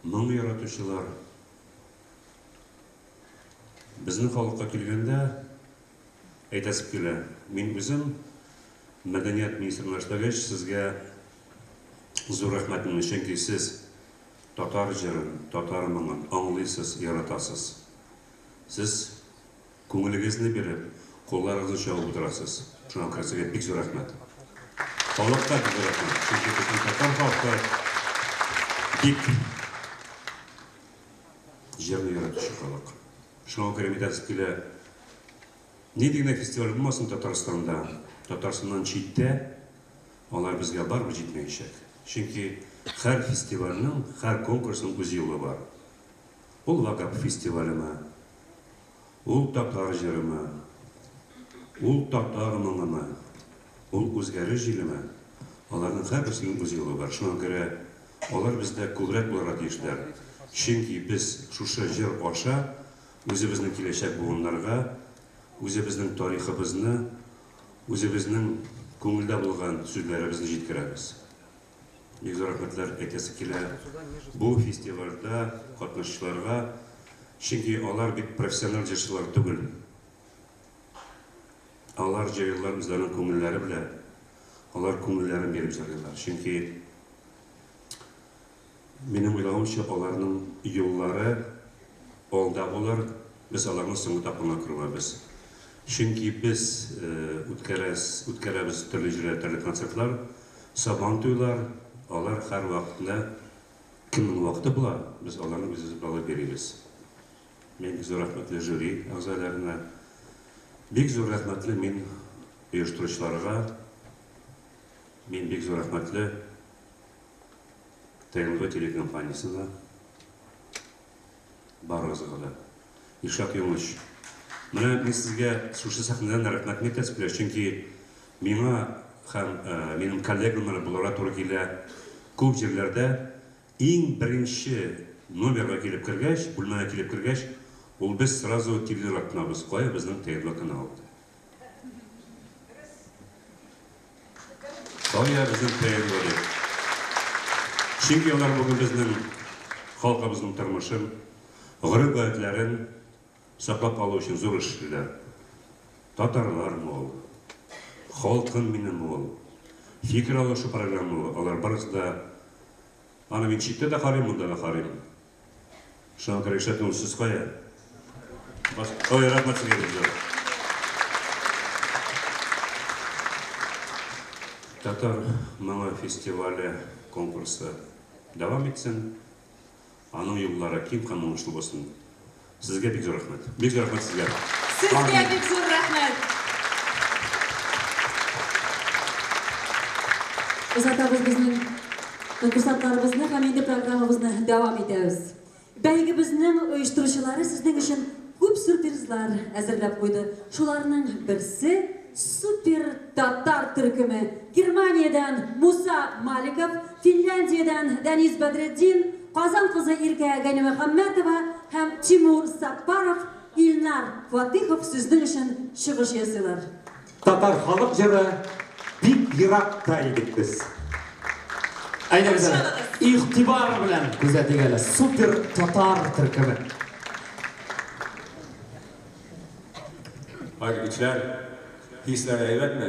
моң яратучылар. Безнең халыкка килгәндә, әйтәсем килә, мин үзем мәдәният министрына эшләгәч, сезгә зур рәхмәтемне, чөнки сез татар җырын, татар моңын аңлыйсыз, яратасыз. Сез күңелегезне биреп, кулларыгызны чабып утырасыз. Шуңа күрә сезгә бик зур рәхмәт. Халыкка бик зур рәхмәт. Чөнки безнең татар халкы бик җырны яратучы халык. Шуңа күрә мин әйтәсем килә, нинди генә фестиваль булмасын Татарстанда, Татарстаннан читтә, алар безгә барыбер җитмәячәк. Чөнки һәр фестивальнең, һәр конкурсның үз юлы бар. Ул Вагап фестивалеме, ул татар җырымы, ул татар моңымы, ул үзгәреш җилеме, аларның һәрберсенең үз юлы бар. Шуңа күрә алар бездә күбрәк булырга тиешләр. Чөнки без шушы җыр аша үзебезнең киләчәк буыннарга, үзебезнең тарихыбызны, үзебезнең күңелдә булган сүзләребезне җиткерәбез. Бик зур рәхмәтләр әйтәсе килә бу фестивальдә катнашучыларга, чөнки алар бит профессиональ җырчылар түгел. Алар җырлыйлар үзләренең күңелләре белән, алар күңелләрен биреп җырлыйлар. Чөнки минем уйлавымча, аларның юллары алда булыр, без аларны соңгы тапкырына күрмәбез. Чөнки без үткәрәс, үткәрәбез төрле җирдә төрле концертлар, сабан туйлар, алар һәр вакытында кемнең вакыты була, без аларны үзебез алып йөрибез. Мин бик зур рәхмәтле жюри әгъзаларына, бик зур рәхмәтле мин оештыручыларга, мин бик зур рәхмәтле ТНВ телекомпаниясенә. Барыгызга да. Илшат Юныч, менә мин сезгә шушы сәхнәдән дә рәхмәтне әйтәсем килә, чөнки миңа һәм минем коллегаларыма булырга туры килә күп җирләрдә иң беренче номерга килеп кергәч, бүлмәгә килеп кергәч, ул без сразу телевизорга тотынабыз, кая безнең ТНВ каналы дип. Кая безнең ТНВ дип. Чөнки алар бүген безнең халкыбызның тормышын, гореф-гадәтләрен саклап калу өчен зур эш эшлиләр. Татарлармы ул, халкым минемме ул, фикер алышу программы ул, алар барысы да, аны мин читтә дә карыйм, монда да карыйм. Шуңа күрә Илшат Юныс, сез кая? Баш... Ой, рәхмәт сезгә бик зур. Татар моңы фестивале конкурсы дәвам итсен. Аның юллары киң һәм уңышлы булсын. Сезгә бик зур рәхмәт. Бик зур рәхмәт сезгә. Сезгә бик зур рәхмәт. Озатабыз безнең конкурсантларыбызны һәм инде программабызны дәвам итәбез. Бәйгебезнең оештыручылары сезнең өчен күп сюрпризлар әзерләп куйды. Шуларның берсе Супер татар төркеме. Германиядән Муса Маликов, Финляндиядән Дәнис Бәдретдин, Казан кызы Иркә Ганимөхәммәтова һәм Тимур Саппаров, Илнар Фатыйхов сезнең өчен чыгыш ясыйлар. Татар халык җыры Бик еракта идек без. Әйдәгез әле, игътибар белән күзәтик әле. Супер татар төркеме. Хәерле кичләр. Хисләр әйбәтме?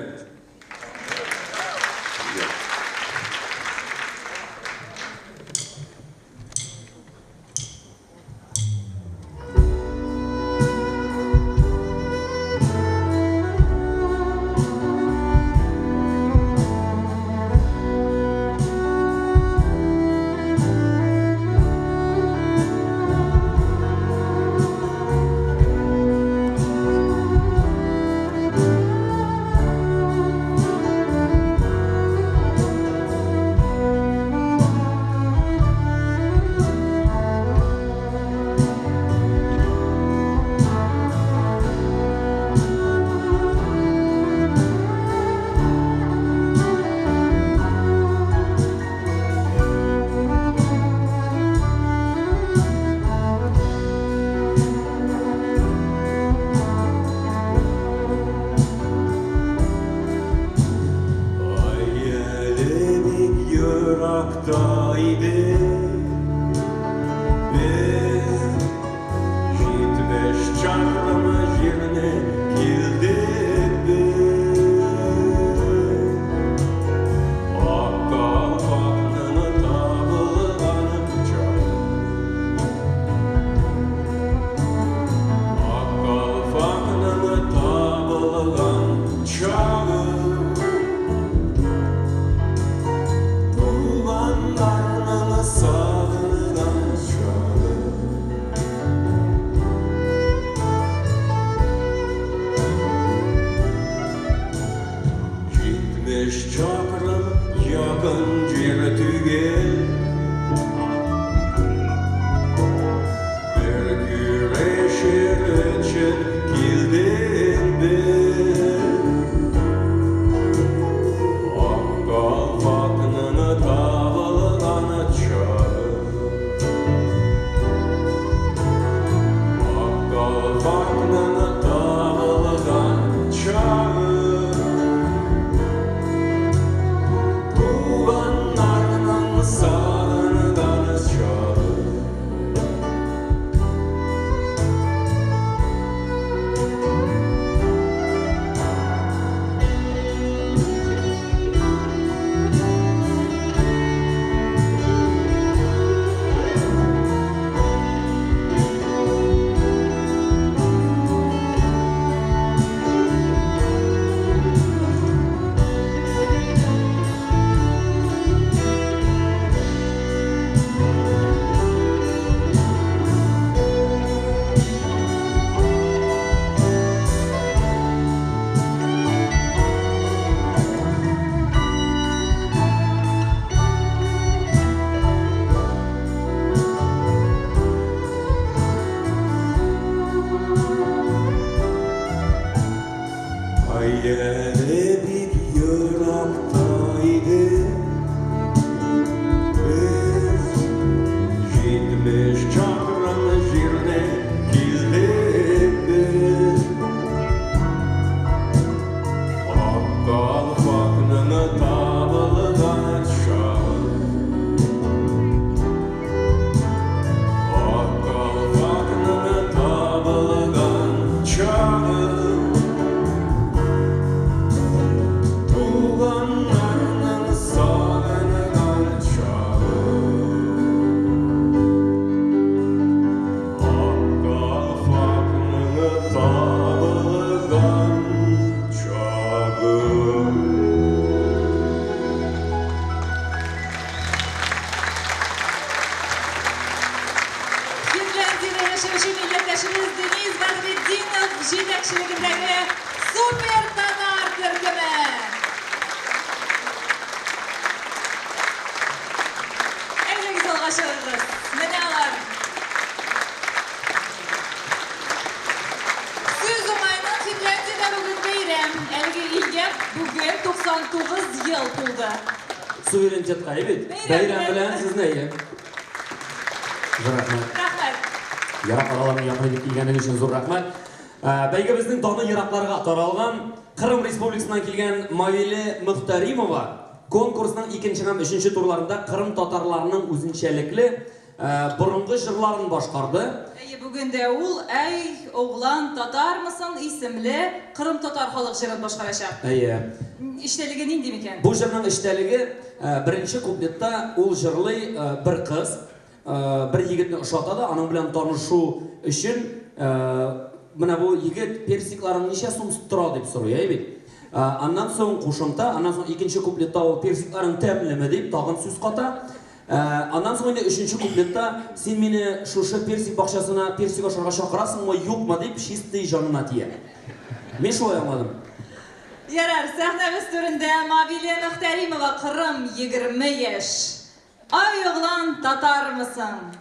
Дигәне бик еракта иде. Без 70 чакрым җирне килдек без. Ак калфакның табылган чагы. Ак калфакның табылган чагы. Туганнарның сагынган чагы. Ак калфакның табылган чагы. Финляндиядә яшәүче милләттәшебез Денис Бәдретдинов җитәкчелегендәге Супер татар төркеме. Әйдәгез алга чыгыгыз. Менә алар. Сүз уңаеннан Финляндиядә бүген бәйрәм. Әлеге илгә бүген 99 ел тулды. Суверенитетка, әйе бит? Бәйрәм Бәйрәм белән сезне, әйе. Зур рәхмәт. Рәхмәт. Ерак араларны якын итеп килгәнең өчен зур рәхмәт. Бәйгебезнең даны еракларга таралган. Кырым Республикасыннан килгән Мавиле Мөхтәримова конкурсның икенче һәм өченче турларында Кырым татарларының үзенчәлекле борынгы җырларын башкарды. Әйе, бүген дә ул Әй, углан, татармысың исемле Кырым татар халык җырын башкарачак. Әйе. Эчтәлеге нинди микән? Бу җырның эчтәлеге, беренче куплетта ул җырлый бер кыз, бер егетне ошата да, аның белән танышу өчен менә бу егет персикларың ничә сум тора дип сорый, әйе бит? Аннан соң кушымта, аннан соң икенче куплетта ул персикларың тәмлеме дип тагын сүз ката. Аннан соң инде өченче куплетта син мине шушы персик бакчасына персик ашарга чакырасыңмы, юкмы дип чистый җанына тия. Мин шулай аңладым. Ярар, сәхнәбез түрендә Мавиле Мөхтәримова, Кырым, 20 яшь. Ай, углан, татармысың?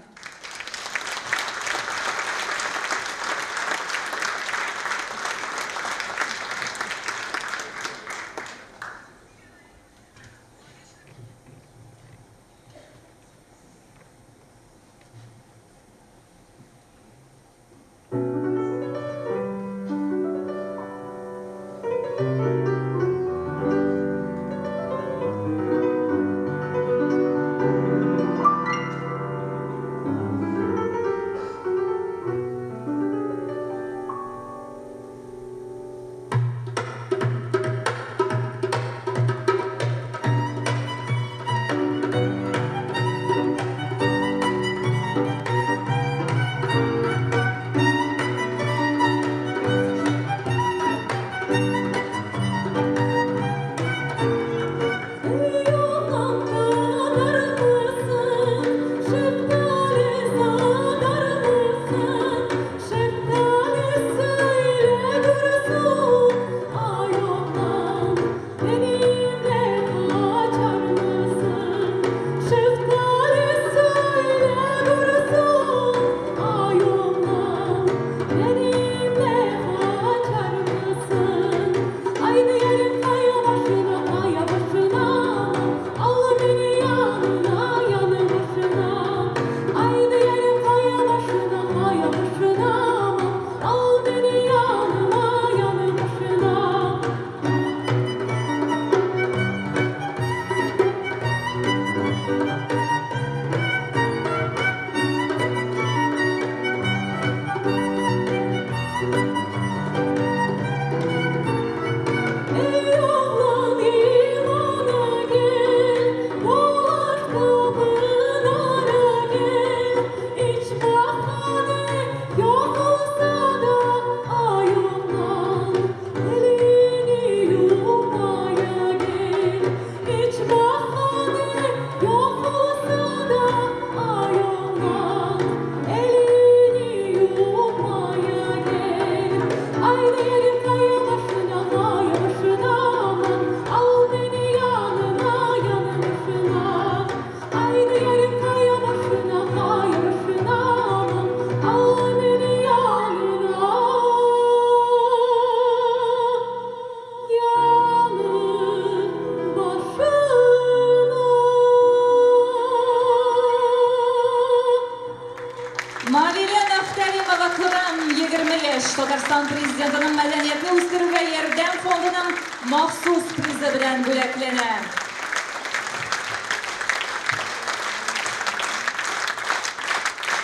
мәдәниятне үстерүгә ярдәм фондының махсус призы белән бүләкләнә.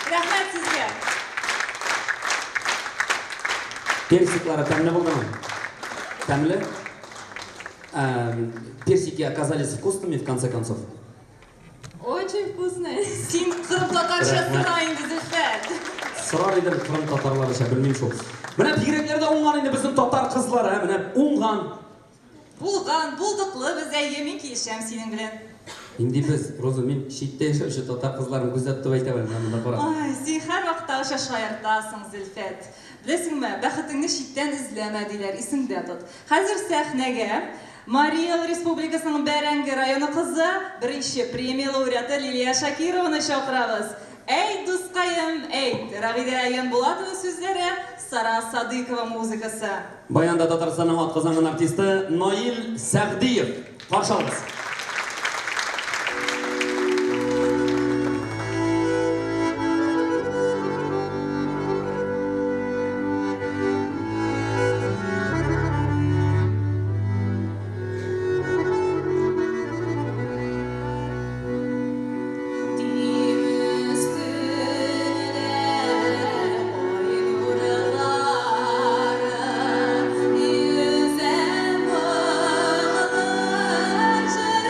Рәхмәт сезгә. Персиклары тәмле булдымы? Тәмле? Персики оказались вкусными в конце концов. Очень вкусные. Син кырым татарча сора инде, Зөлфәт. Сорар идем кырым татарларча, белмим шул. Менә бигрәкләр дә уңган инде безнең татар кызлары, ә, менә уңган. Булган, булдыклы без, әйе, мин килешәм синең белән. Инде без, Роза, мин читтә яшәүче татар кызларын күздә тотып әйтәм әле, менә монда кара. Ай, син һәрвакыттагыча шаяртасың, Зөлфәт. Беләсеңме, бәхетеңне читтән эзләмә, диләр, исеңдә тот. Хәзер сәхнәгә Марий Эл Республикасының Бәрәңге районы кызы, беренче премия лауреаты Лилия Шакированы чакырабыз. Әйт, дускаем, әйт! Рагыйдә Янбулатова сүзләре, Сара Садыйкова музыкасы. Баянда Татарстанның атказанган артисты Наил Сәгъдиев. Каршы алыгыз. Тим өстендә ай нурлары, йөзәм моңлы җырлары.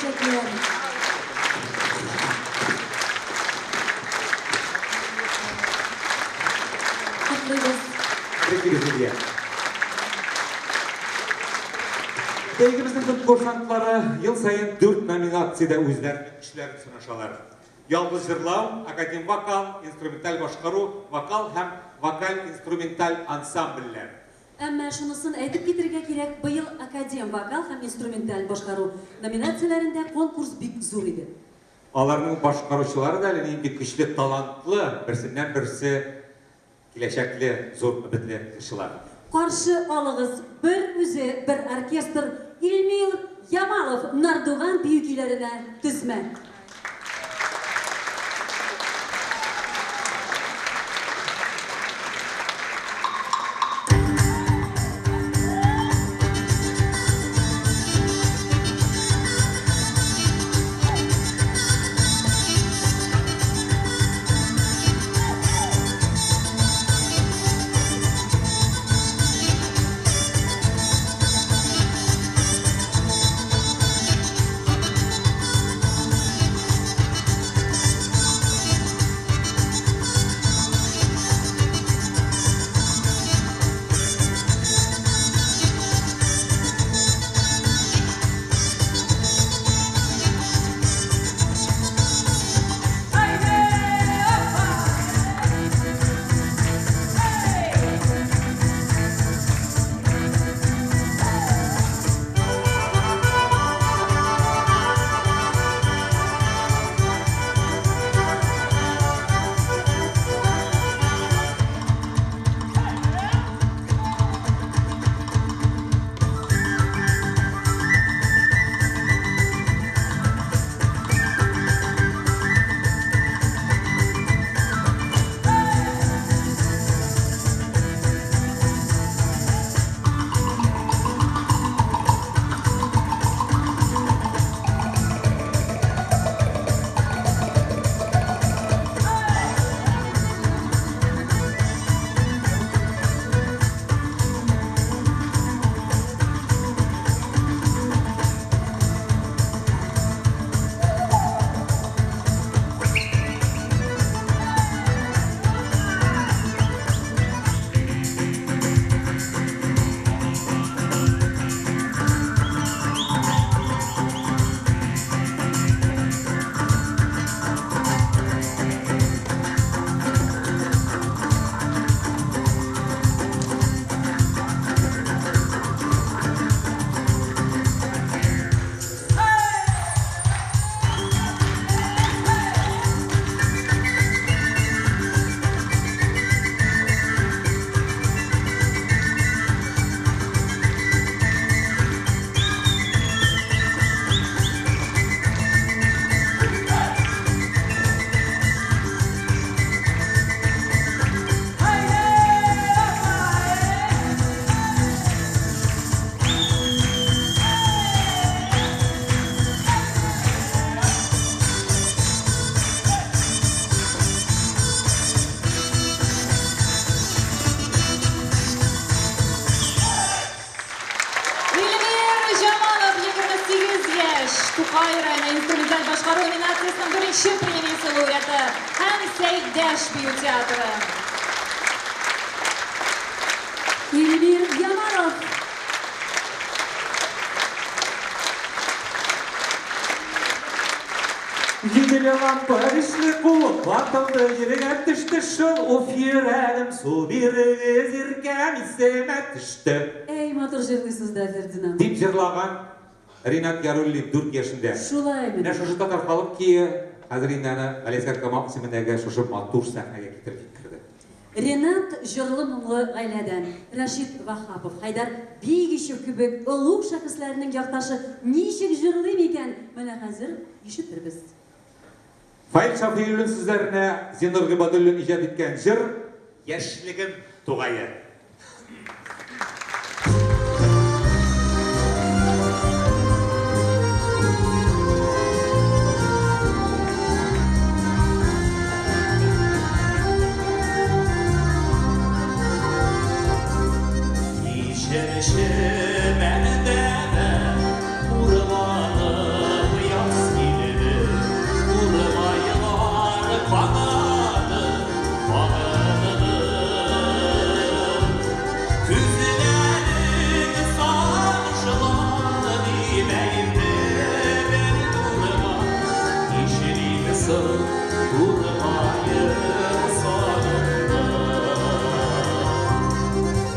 чәчәкләр. Котлыйбыз. Тәбриклибез, Лилия. Бәйгебезнең конкурсантлары ел саен 4 номинациядә үзләренең көчләрен сынашалар. Ялгыз җырлау, академ вокал, инструменталь башкару, вокал һәм вокаль-инструменталь ансамбльләр. Әмма шунысын әйтеп китергә кирәк, быел академ вокал һәм инструменталь башкару номинацияләрендә конкурс бик зур иде. Аларның башкаручылары да әле нинди көчле, талантлы, берсеннән-берсе киләчәкле, зур өметле җырчылар. Каршы алыгыз, бер үзе, бер оркестр Илмир Ямалов Нардуган бию көйләренә төзмә. Тукай районы инструменталь башкару номинациясенең беренче премиясе лауреаты һәм Сәйдәш бию театры. Илмир Ямалов. Еделялан Парижлы кулып ватылды, җиргә төште шул, уф йөрәгем, су бирегез, иркәм исемә төште. Әй, матур җырлыйсыз да, Фердинанд. Дип җырлаган Ринат Яруллин 4 яшендә. Шулай Менә шушы татар халык көе хәзер инде аны Галиәсгар Камал исемендәге шушы матур сәхнәгә китереп җиткерде. Ренат җырлы моңлы гаиләдән. Рәшит Ваһапов, Хәйдәр Бигичев кебек олуг шәхесләрнең якташы ничек җырлый микән? Менә хәзер ишетербез. Фаил Шафиуллин сүзләренә Зиннур Гыйбадуллин иҗат иткән җыр Яшьлегем тугае. Ничәнче мәртәбә урланып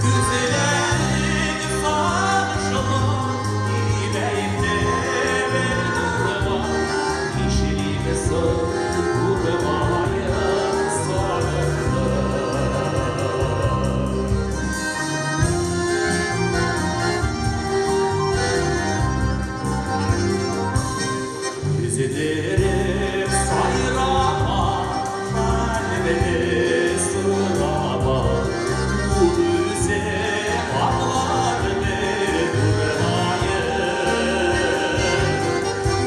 Күзләрең сагышлы, килә инде бер турга. Нишлим соң, урмаем сагындым. Өздереп сайрама, кальбемне сулама, ул үзе аңлар бер тургаем.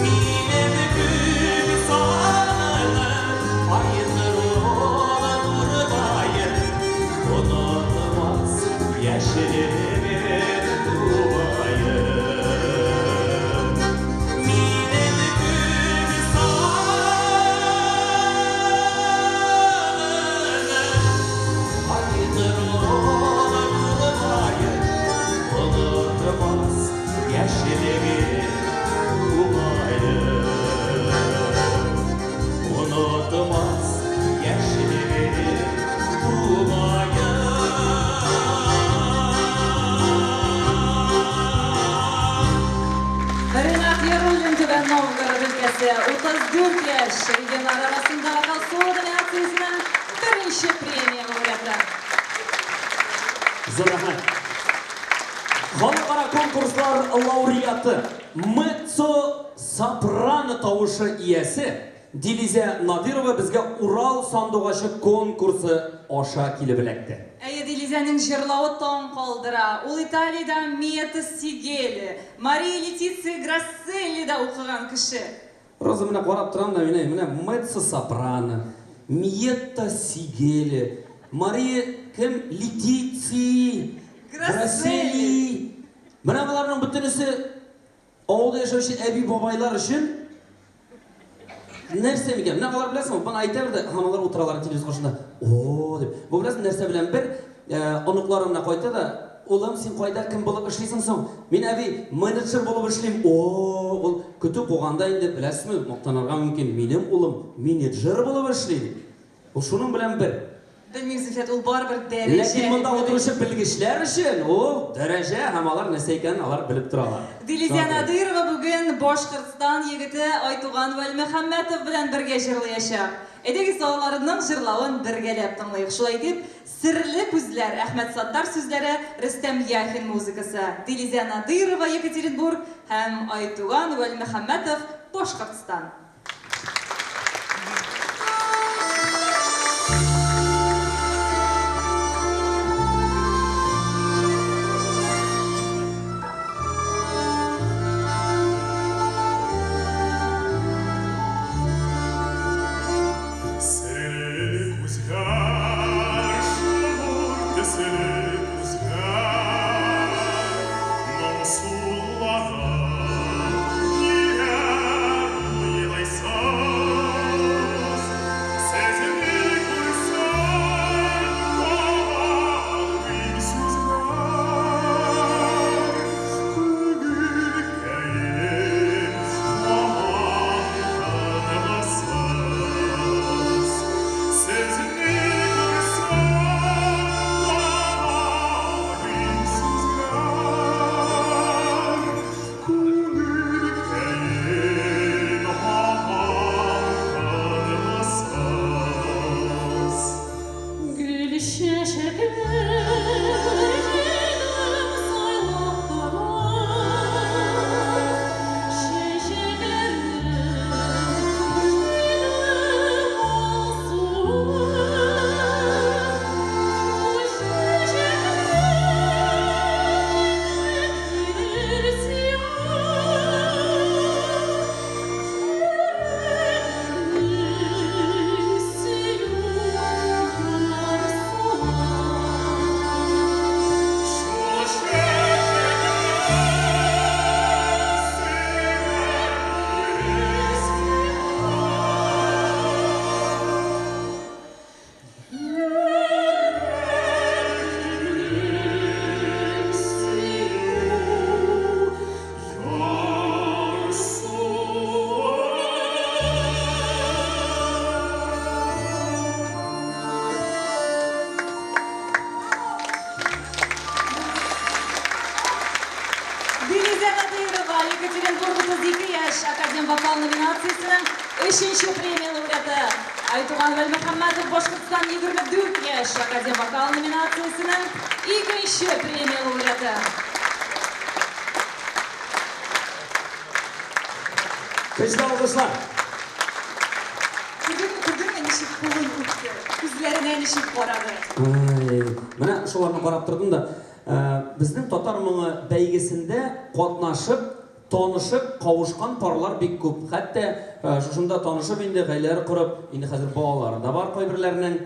Минем күк сагыным, кайтыр ул тургаем, онытмас яшьлегем тугаем. Минем күк сагыным, кайтыр ул тургаем, онытмас яшьлегем тугаем. Онытмас яшьлегем тугаем. Ренат Яруллин, Түбән Новгород өлкәсе, 34 яшь, регионнар арасында вокал соло номинациясенең беренче премия лауреаты. Зур рәхмәт. Халыкара конкурслар лауреаты, меццо-сопрано тавышы иясе Дилизә Надирова безгә Урал сандугачы конкурсы аша килеп эләкте. Әйе, Дилизәнең җырлавы таң калдыра. Ул Италиядә Миета Сигели, Мария Летиция Грасселлида укыган кеше. Роза, менә карап торам да, менә, менә меццо-сопрано, Миетта Сигели, Мария кем Летиции, Грасселли. Менә боларның бөтенесе авылда яшәүче әби-бабайлар өчен нәрсә микән? Менә алар беләсеңме, моны әйтәбез дә, һәм алар утыралар телевизор каршында. О, дип. Бу беләсең нәрсә белән бер, оныкларым менә кайта да, улым, син кайда кем булып эшлисең соң? Мин әби менеджер булып эшлим. О, ул көтү куганда инде беләсезме, мактанырга мөмкин. Минем улым менеджер булып эшли дип. Ул шуның белән бер. Белмим, Зөлфәт, ул барыбер дәрәҗә. Ләкин монда утыручы белгечләр өчен ул дәрәҗә һәм алар нәрсә икәнен алар белеп торалар. Дилизә Надыйрова бүген Башкортстан егете Айтуган Вәлмөхәммәтов белән бергә җырлаячак. Әйдәгез, аларның җырлавын бергәләп тыңлыйк. Шулай итеп, Серле күзләр, Әхмәт Саттар сүзләре, Рөстәм Яхин музыкасы. Дилизә Надыйрова, Екатеринбург, һәм Айтуган Вәлмөхәммәтов, Башкортстан. Серле күзләр, шур төсле күзләр, моңсулана, нигә уйлыйсың? Екатеринбург, 32 яшь, академ вокал номинациясенең өченче премия лауреаты. Айтуган Вәлмөхәммәтов, Башкортстан, 24 яшь, академ вокал номинациясенең икенче премия лауреаты. Көчле алкышлар. Күрдеңме, күрдеңме, ничек кулын үпте, күзләренә ничек карады. Ай, менә шуларны карап тордым да, безнең Татар моңы бәйгесендә катнашып, танышып, кавышкан парлар бик күп. Хәтта шушында танышып инде гаиләләр корып, инде хәзер балалары да бар кайберләренең.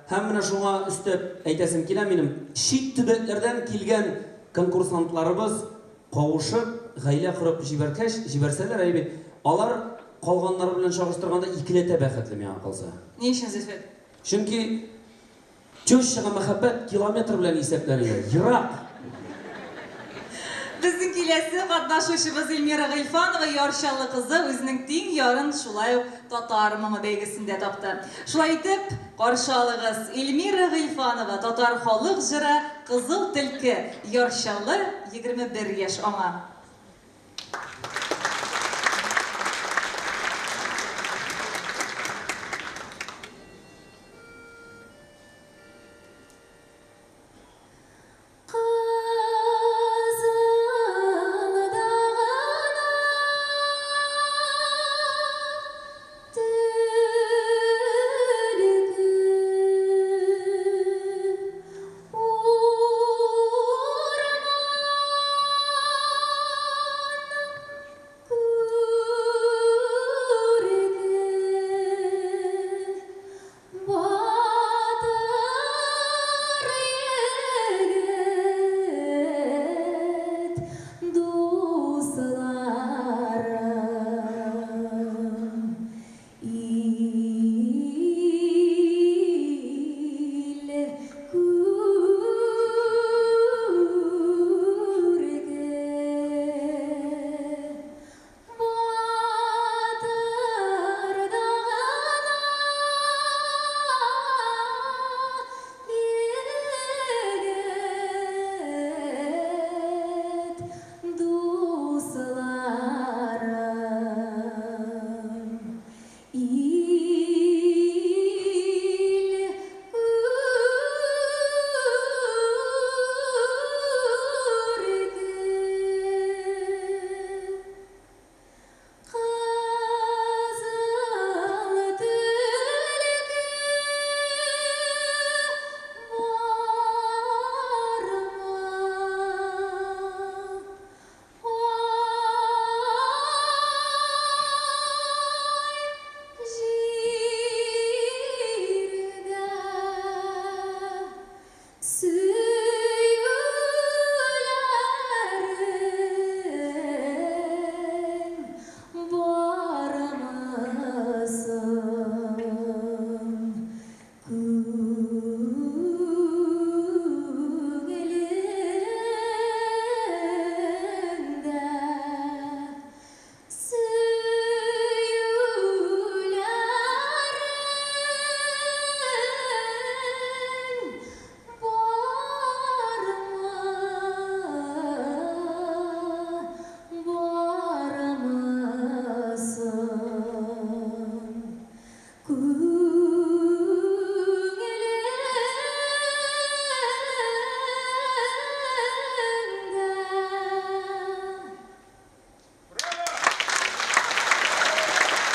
Һәм менә шуңа өстәп әйтәсем килә минем, чит төбәкләрдән килгән конкурсантларыбыз кавышып, гаилә корып җибәркәч, җибәрсәләр, әйе бит, алар калганнары белән чагыштырганда икеләтә бәхетле миңа калса. Ни өчен, Зөлфәт? Чөнки тещага мәхәббәт километр белән исәпләнелә, ерак. Безнең киләсе катнашучыбыз Эльмира Гыйльфанова, Яр Чаллы кызы, үзенең тиң ярын шулай ук Татар моңы бәйгесендә тапты. Шулай итеп, каршы алыгыз, Эльмира Гыйльфанова, татар халык җыры Кызыл төлке, Яр Чаллы, 21 яшь аңа.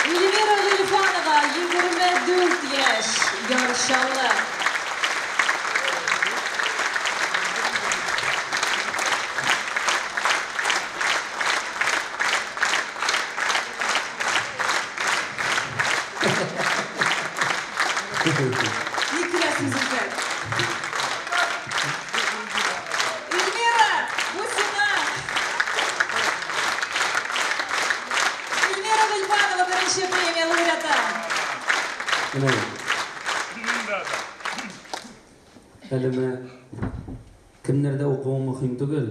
Эльмира Гыйльфанова, 24 яшь, Яр Чаллы. Ник көләсең, Зөлфәт? Эльмира, бу сиңа! Эльмира Гыйльфанова, беренче премия лауреаты. Менә. Әле менә кемнәрдә укуың мөһим түгел,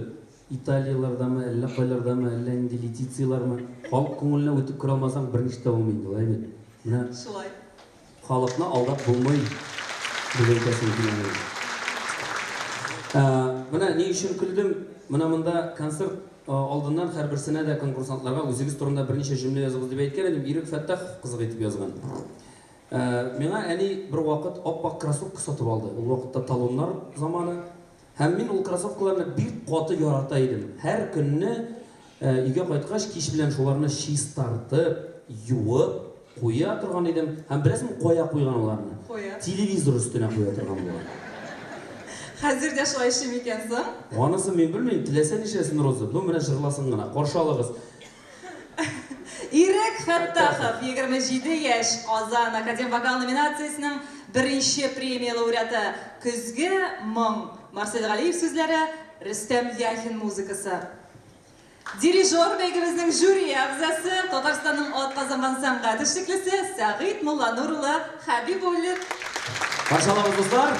Италияләрдәме, әллә кайлардамы, әллә нинди Летицияләрме, халык күңеленә үтеп керә алмасаң, берничек тә булмый инде, алай бит. Менә Шулай. халыкны алдап булмый, дип әйтәсем килә минем. Менә ни өчен көлдем, менә монда концерт алдыннан һәрберсенә дә конкурсантларга үзегез турында берничә җөмлә языгыз дип әйткән идем. Ирек Фәттахов кызык итеп язган. Миңа әни бервакыт ап-ак кроссовка сатып алды. Ул вакытта талоннар заманы. Һәм мин ул кроссовкаларны бик каты ярата идем. Һәр көнне өйгә кайткач, кич белән шуларны чистартып, юып куя торган идем. Һәм беләсеңме, кая куйган аларны? Кая? Телевизор өстенә куя торган булган. Хәзер дә шулай эшли микән соң? Анысын мин белмим, теләсә нишләсен Роза. Ну, менә җырласын гына. Каршы алыгыз. Ирек Фәттахов, 27 яшь, Казан академ вокал номинациясенең беренче премия лауреаты, Көзге моң, Марсель Галиев сүзләре, Рөстәм Яхин музыкасы. Дирижер бәйгебезнең жюри әгъзасы, Татарстанның атказанган сәнгать эшлеклесе Сәгыйть Мулланур улы Хәбибуллин. Каршы алабыз, дуслар!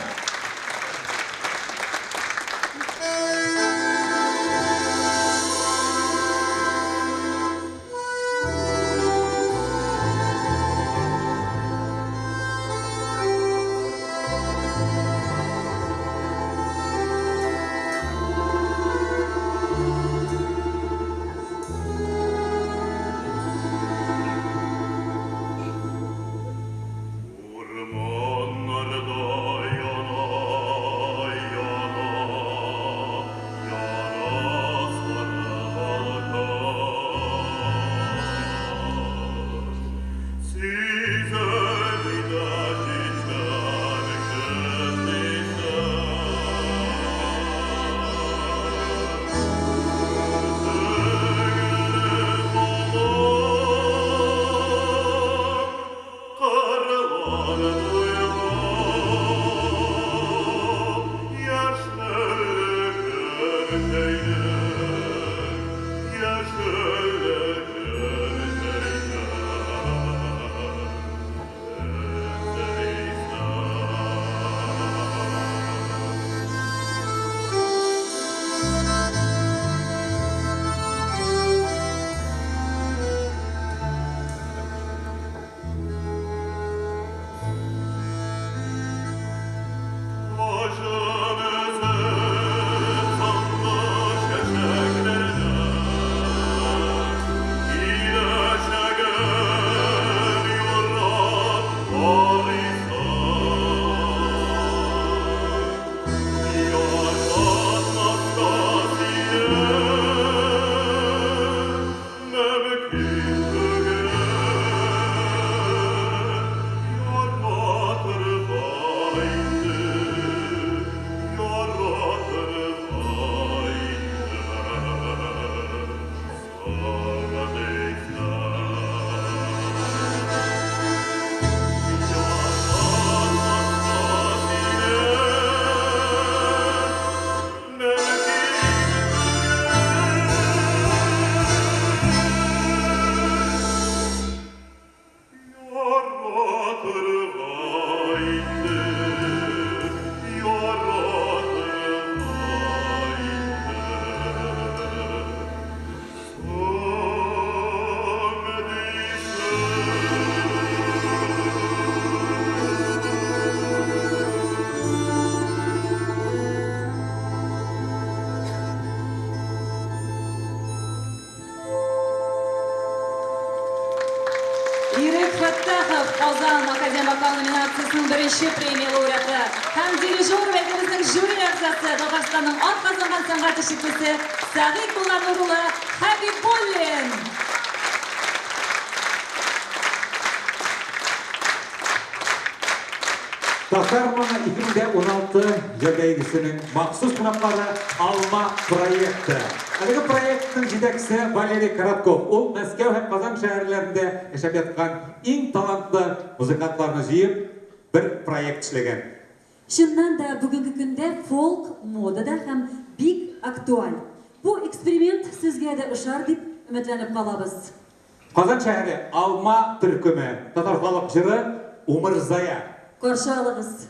Ирек Фәттахов, Казан академ вокал номинациясенең беренче премия лауреаты һәм дирижер бәйгебезнең жюри әгъзасы, Татарстанның атказанган сәнгать эшлеклесе Сәгыйть Мулланур улы Хәбибуллин. Татар моңы 2016 җыр бәйгесенең махсус кунаклары Алма проекты. Әлеге проектның җитәкчесе Валерий Коротков. Ул Мәскәү һәм Казан шәһәрләрендә яшәп яткан иң талантлы музыкантларны җыеп, бер проект эшләгән. Чыннан да, бүгенге көндә фолк модада һәм бик актуаль. Бу эксперимент сезгә дә ошар дип өметләнеп калабыз. Казан шәһәре Алма төркеме, татар халык җыры Умырзая. Каршы алыгыз.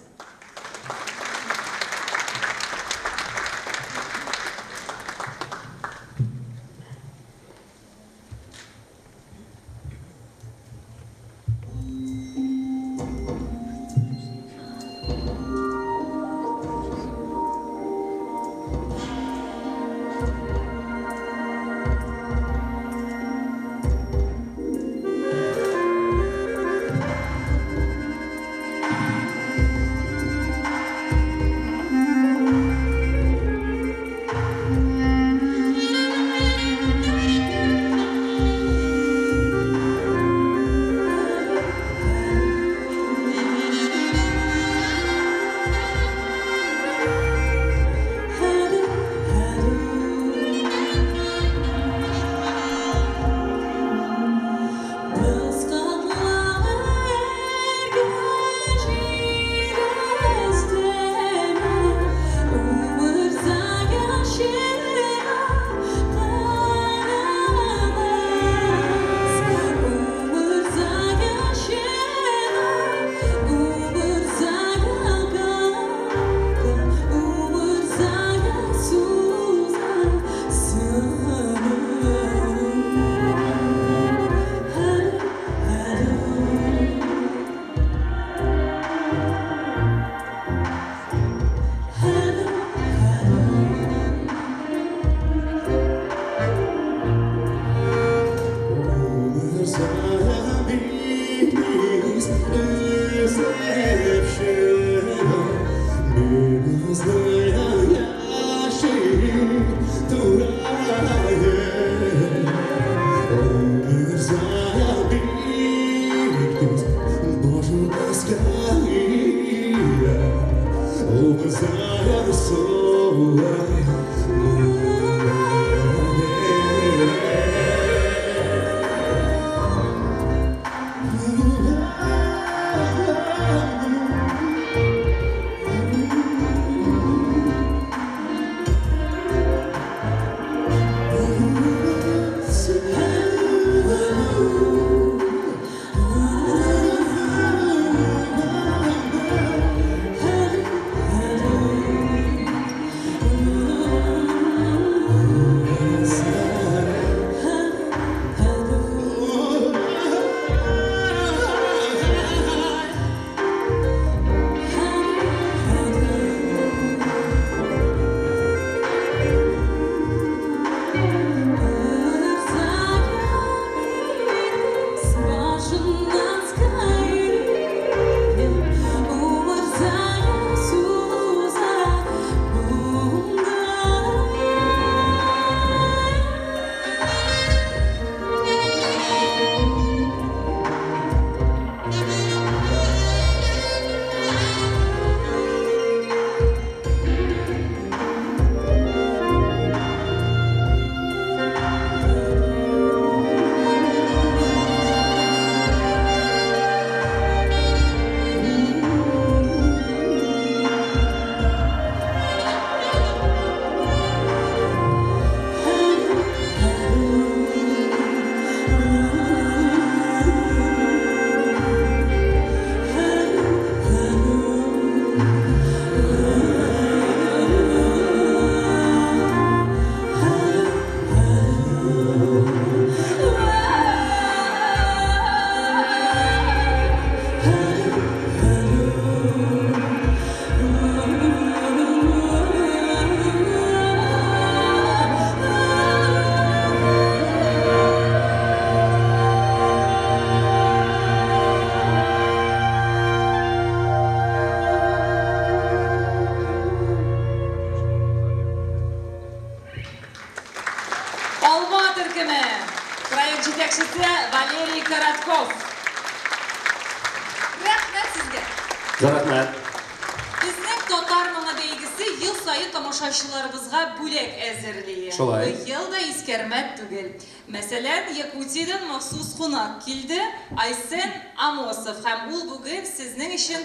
Мәсәлән, Якутиядән махсус кунак килде, Айсен Амосов, һәм ул бүген сезнең өчен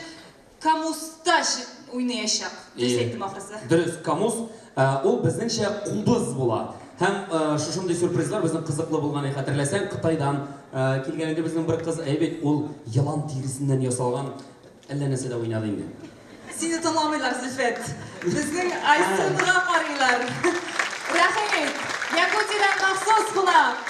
комуста уйнаячак. Дөрес әйттем ахрысы. Дөрес, комус ул безнеңчә кубыз була. Һәм шушындый сюрпризлар безнең кызыклы булган, хәтерләсәң, Кытайдан килгән иде безнең бер кыз, әйбәт, ул елан тиресеннән ясалган әллә нәрсә дә уйнады инде. Сине тыңламыйлар, Зөлфәт. Безнең Айсенга карыйлар. Рәхим ит, Якутиядән махсус кунак.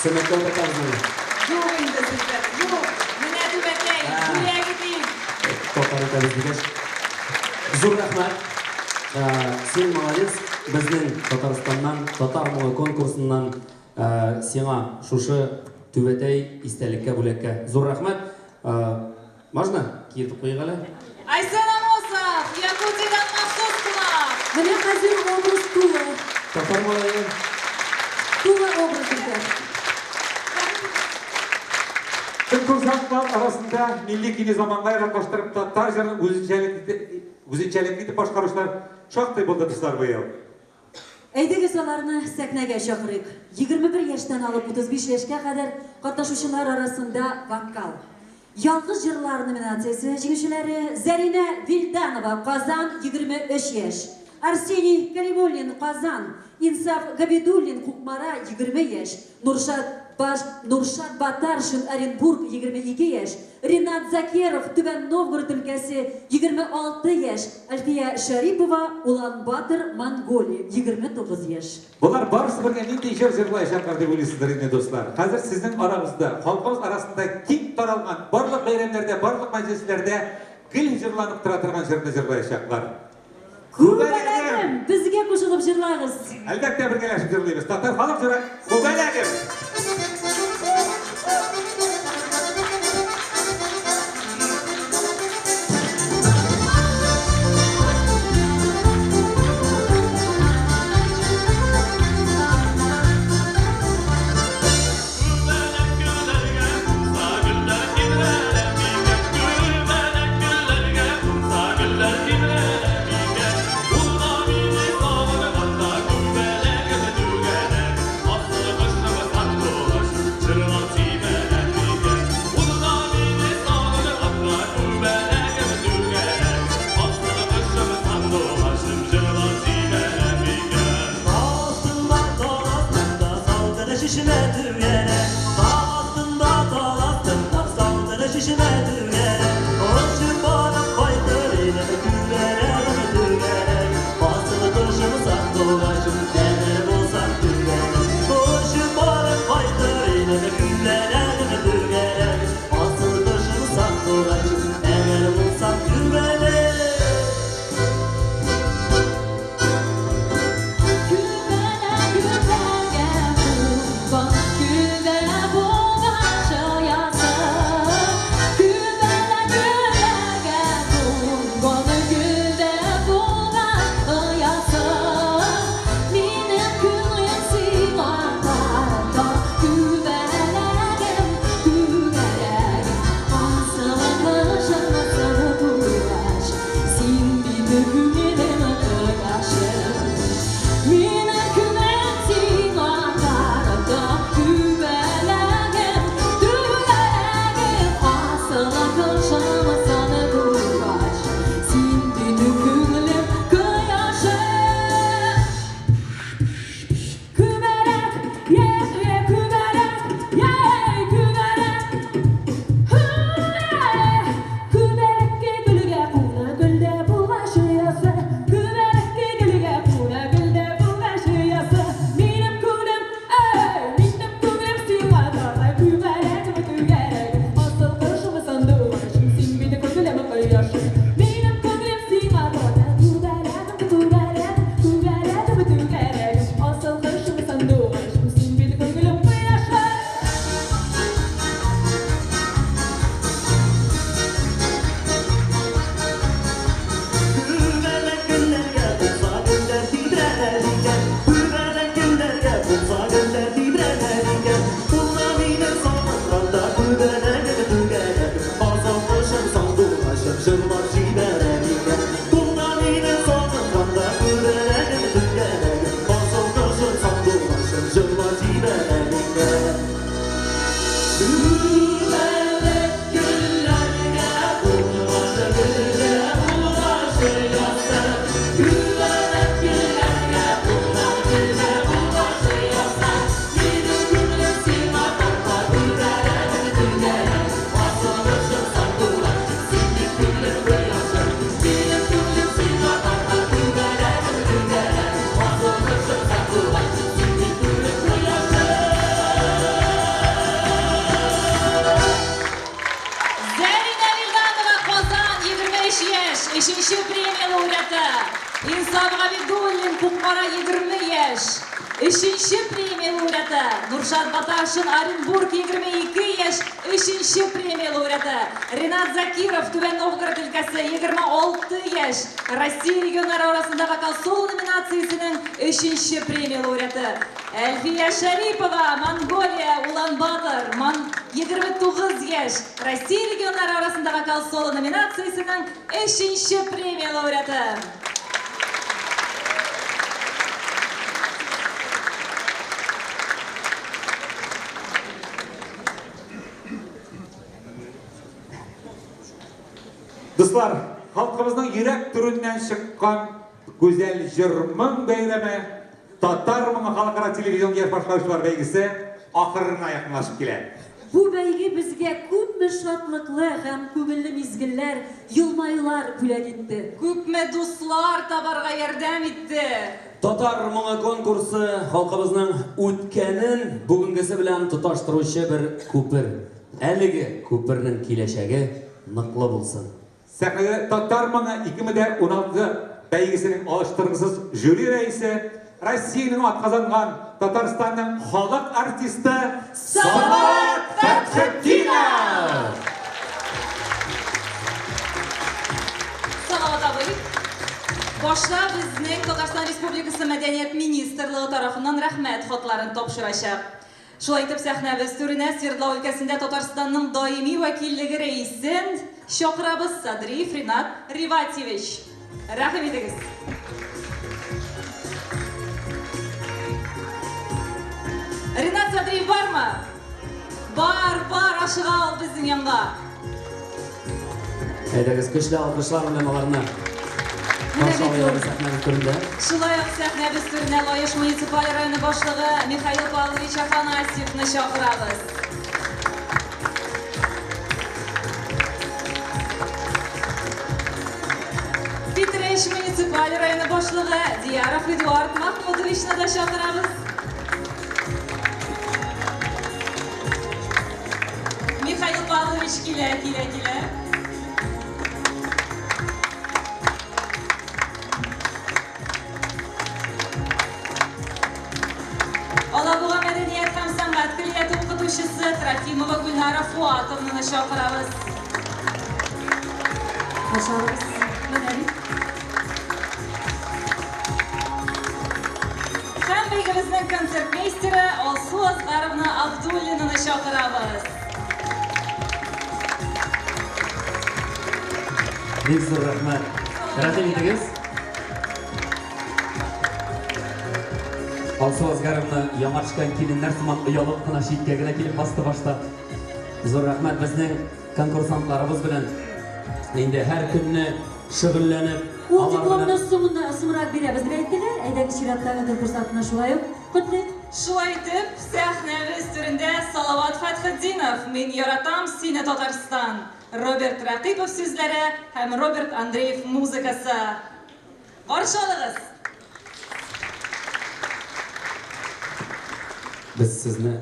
Сөннәткә утыртабыз моны. Юк инде, Зөлфәт, юк. Менә түбәтәй, бүләк итим. Татар итәбез дигәч. Зур рәхмәт. Син молодец. Безнең Татарстаннан, Татар моңы конкурсыннан сиңа шушы түбәтәй истәлеккә, бүләккә. Зур рәхмәт. Можно киертеп куйыйк әле? Айсен Амосов, Якутиядән махсус кунак. Менә хәзер образ тулы. Татар малае. Тулы образ икән. Конкурсантлар арасында милли көйне заманга яраклаштырып татар җырын үзенчәлекле итеп башкаручылар шактый булды, дуслар, быел. Әйдәгез аларны сәхнәгә чакырыйк. 21 яшьтән алып 35 яшькә кадәр катнашучылар арасында вокал. Ялгыз җырлар номинациясе җиңүчеләре: Зәринә Вильданова, Казан, 23 яшь. Арсений Калимуллин, Казан. Инсаф Габидуллин, Кукмара, 20 яшь. Нуршат Баш Нуршат Батаршин, Оренбург, 22 яшь. Ринат Закеров, Түбән Новгород өлкәсе, 26 яшь. Альфия Шарипова, Улан-Батор, Монголия, 29 яшь. Болар барысы бергә нинди җыр җырлаячаклар дип уйлыйсыздыр инде, дуслар. Хәзер сезнең арагызда, халкыбыз арасында киң таралган, барлык бәйрәмнәрдә, барлык мәҗлесләрдә гел җырланып тора торган җырны җырлаячаклар. Күбәләгем! Безгә кушылып җырлагыз. Әлбәттә, бергәләшеп җырлыйбыз. Татар халык җыры Күбәләгем. Кукмара, 20 яшь. Өченче премия лауреаты Нуршат Баташин, Оренбург, 22 яшь, өченче премия лауреаты Ренат Закиров, Түбән Новгород өлкәсе, 26 яшь, Россия регионнары арасында вокал соло номинациясенең өченче премия лауреаты Әлфия Шәрипова, Монголия, Улан-Батор, 29 яшь, Россия регионнары арасында вокал соло номинациясенең өченче премия лауреаты. Дуслар, халкыбызның йөрәк түреннән чыккан гүзәл җыр-моң бәйрәме Татар моңы халыкара телевизион яшь башкаручылар бәйгесе ахырына якынлашып килә. Бу бәйге безгә күпме шатлыклы һәм күңелле мизгелләр, елмаюлар бүләк итте. Күпме дуслар табарга ярдәм итте. Татар моңы конкурсы халкыбызның үткәнен бүгенгесе белән тоташтыручы бер күпер. Әлеге күпернең киләчәге ныклы булсын. Сәхнәдә Татар моңы 2016 бәйгесенең алыштыргысыз жюри рәисе, Россиянең атказанган Татарстанның халык артисты Салават Фәтхетдинов! Салават абый, башта безнең Татарстан Республикасы Мәдәният министрлыгы тарафыннан рәхмәт хатларын тапшырачак. Шулай итеп, сәхнәбез түренә Свердлау өлкәсендә Татарстанның даими вәкиллеге рәисен чакырабыз, Садриев Ринат Риватьевич. Рәхим итегез. Ринат Садриев бармы? Бар, бар, ашыга ул безнең янга. Әйдәгез, көчле алкышлар белән аларны каршы алыйк сәхнәбез түрендә. Шулай ук сәхнәбез түренә Лаеш муниципаль районы башлыгы Михаил Павлович Афанасьевны чакырабыз. Питрәч муниципаль районы башлыгы Дияров Эдуард Махмудовичны да чакырабыз. Михаил Павлович килә, килә, килә. Алабуга мәдәният һәм сәнгать көллияте укытучысы Трофимова Гульнара Фуатовнаны чакырабыз. Каршы Менә бит. Һәм бәйгебезнең концертмейстеры Алсу Асгаровна Абдуллинаны чакырабыз. Бик зур рәхмәт. Рәхим итегез. Алсу Асгаровна яңа төшкән киленнәр сыман оялып кына читкә генә килеп басты башта. Зур рәхмәт безнең конкурсантларыбыз белән инде һәр көнне шөгыльләнеп, Ул алар дипломны белән соңына соңрак бирәбез дип әйттеләр. Әйдәгез чираттагы конкурсантны шулай ук котлыйк. Шулай итеп, сәхнәбез түрендә Салават Фәтхетдинов, Мин яратам сине, Татарстан. Роберт Рәкыйпов сүзләре һәм Роберт Андреев музыкасы. Каршы алыгыз! Без сезне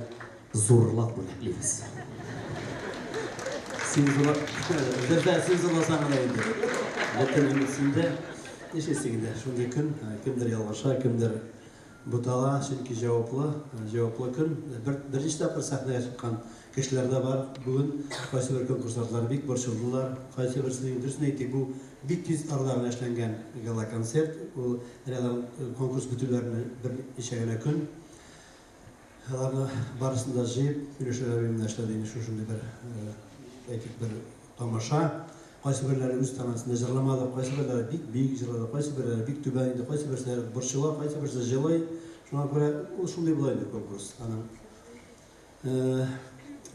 зурлап бүләклибез. Син зурлап, Зөфәр, син зурласаң гына инде. Бөтен өмет синдә. Нишлисең инде, шундый көн, кемдер ялгыша, кемдер бутала, чөнки җаваплы, җаваплы көн. Бер, берничә тапкыр сәхнәгә чыккан кешеләр дә бар. Бүген кайсыбер конкурсантлар бик борчылдылар. Кайсыберсенең, дөресен әйтик, бу бик тиз арада гына эшләнгән гала-концерт. Ул әле аларның конкурс бетүләренә берничә генә көн. Аларны барысын да җыеп, Миләүшә әбием дә эшләде инде шушындый бер, әйтик, бер тамаша. Кайсыберләре үз танасында җырламады, кайсыберләре бик биек җырлады, кайсыберләре бик түбән инде, кайсыберселәре борчыла, кайсыберсе җылый. Шуңа күрә ул шундый була инде конкурс аның.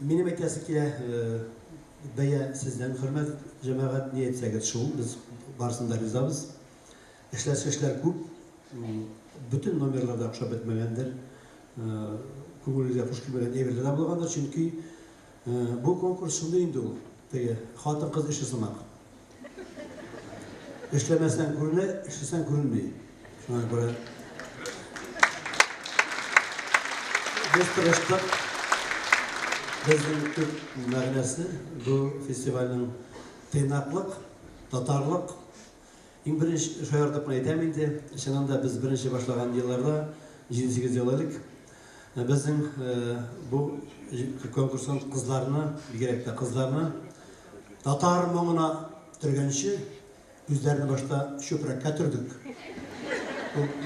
Минем әйтәсе килә, бәя сездән, хөрмәт җәмәгать, ни әйтсәгез шул, без барысын да ризабыз. Эшләсе эшләр күп, бөтен номерлар да охшап бетмәгәндер, күңелегезгә хуш килмәгән әйберләр дә булгандыр, чөнки бу конкурс шундый инде ул, теге хатын-кыз эше сымак. Эшләмәсәң күренә, эшләсәң күренми. Шуңа күрә без тырыштык. Безнең төп мәгънәсе бу фестивальнең тыйнаклык, татарлык. Иң беренче шаяртып кына әйтәм инде, чыннан да без беренче башлаган елларда, 7-8 ел элек, безнең бу конкурстан кызларны, бигрәк тә кызларны татар моңына төргәнче, үзләрен башта чүпрәккә төрдек.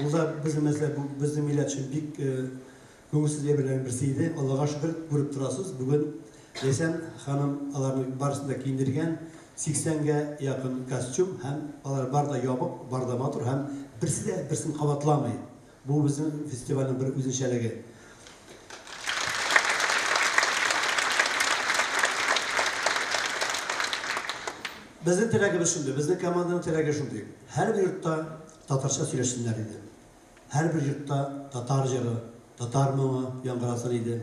Ул да безнең мәсьәлә, бу безнең милләт өчен бик күңелсез әйберләрнең берсе иде. Аллага шөкер, күреп торасыз, бүген Ләйсән ханым аларны барысын да киендергән, 80гә якын костюм һәм алар бар да ябык, бар да матур һәм берсе дә берсен кабатламый. Бу безнең фестивальнең бер үзенчәлеге. Безнең теләгебез шундый, безнең команданың теләге шундый. Һәрбер йортта татарча сөйләшсеннәр иде. Һәрбер йортта татар җыры, татар моңы яңгырасын иде.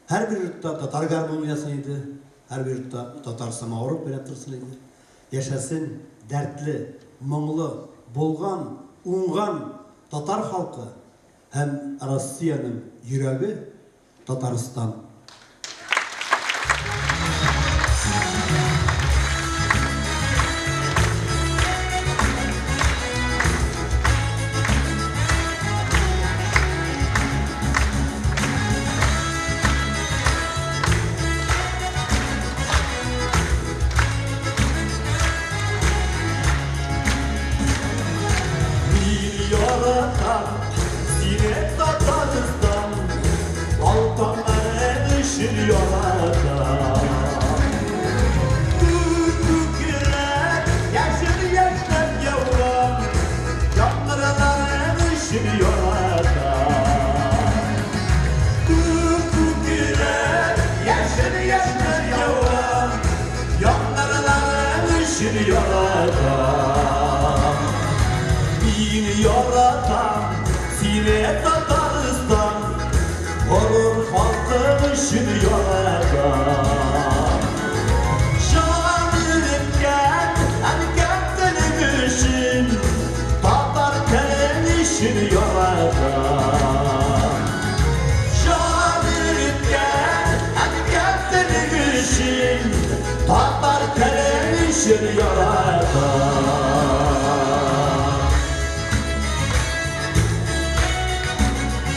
Һәрбер йортта татар гармуны уйнасын иде. Һәрбер йортта татар самавыры кайнап торсын иде. Яшәсен дәртле, моңлы, булган, уңган татар халкы һәм Россиянең йөрәге Татарстан. Мин яратам сине, Татарстан, Алтыннарың өчен яратам. Күк күкрәп, яшел яшьнәп яуган яңгырларың өчен яратам. Күк күкрәп, яшел яшьнәп яуган яңгырларың өчен яратам. Мин яратам сине, Татарстан, горур халкың өчен яратам. Җан иреткән әнкәм телең өчен, татар телең өчен яратам. Җан иреткән әнкәм телең өчен, татар телең өчен яратам.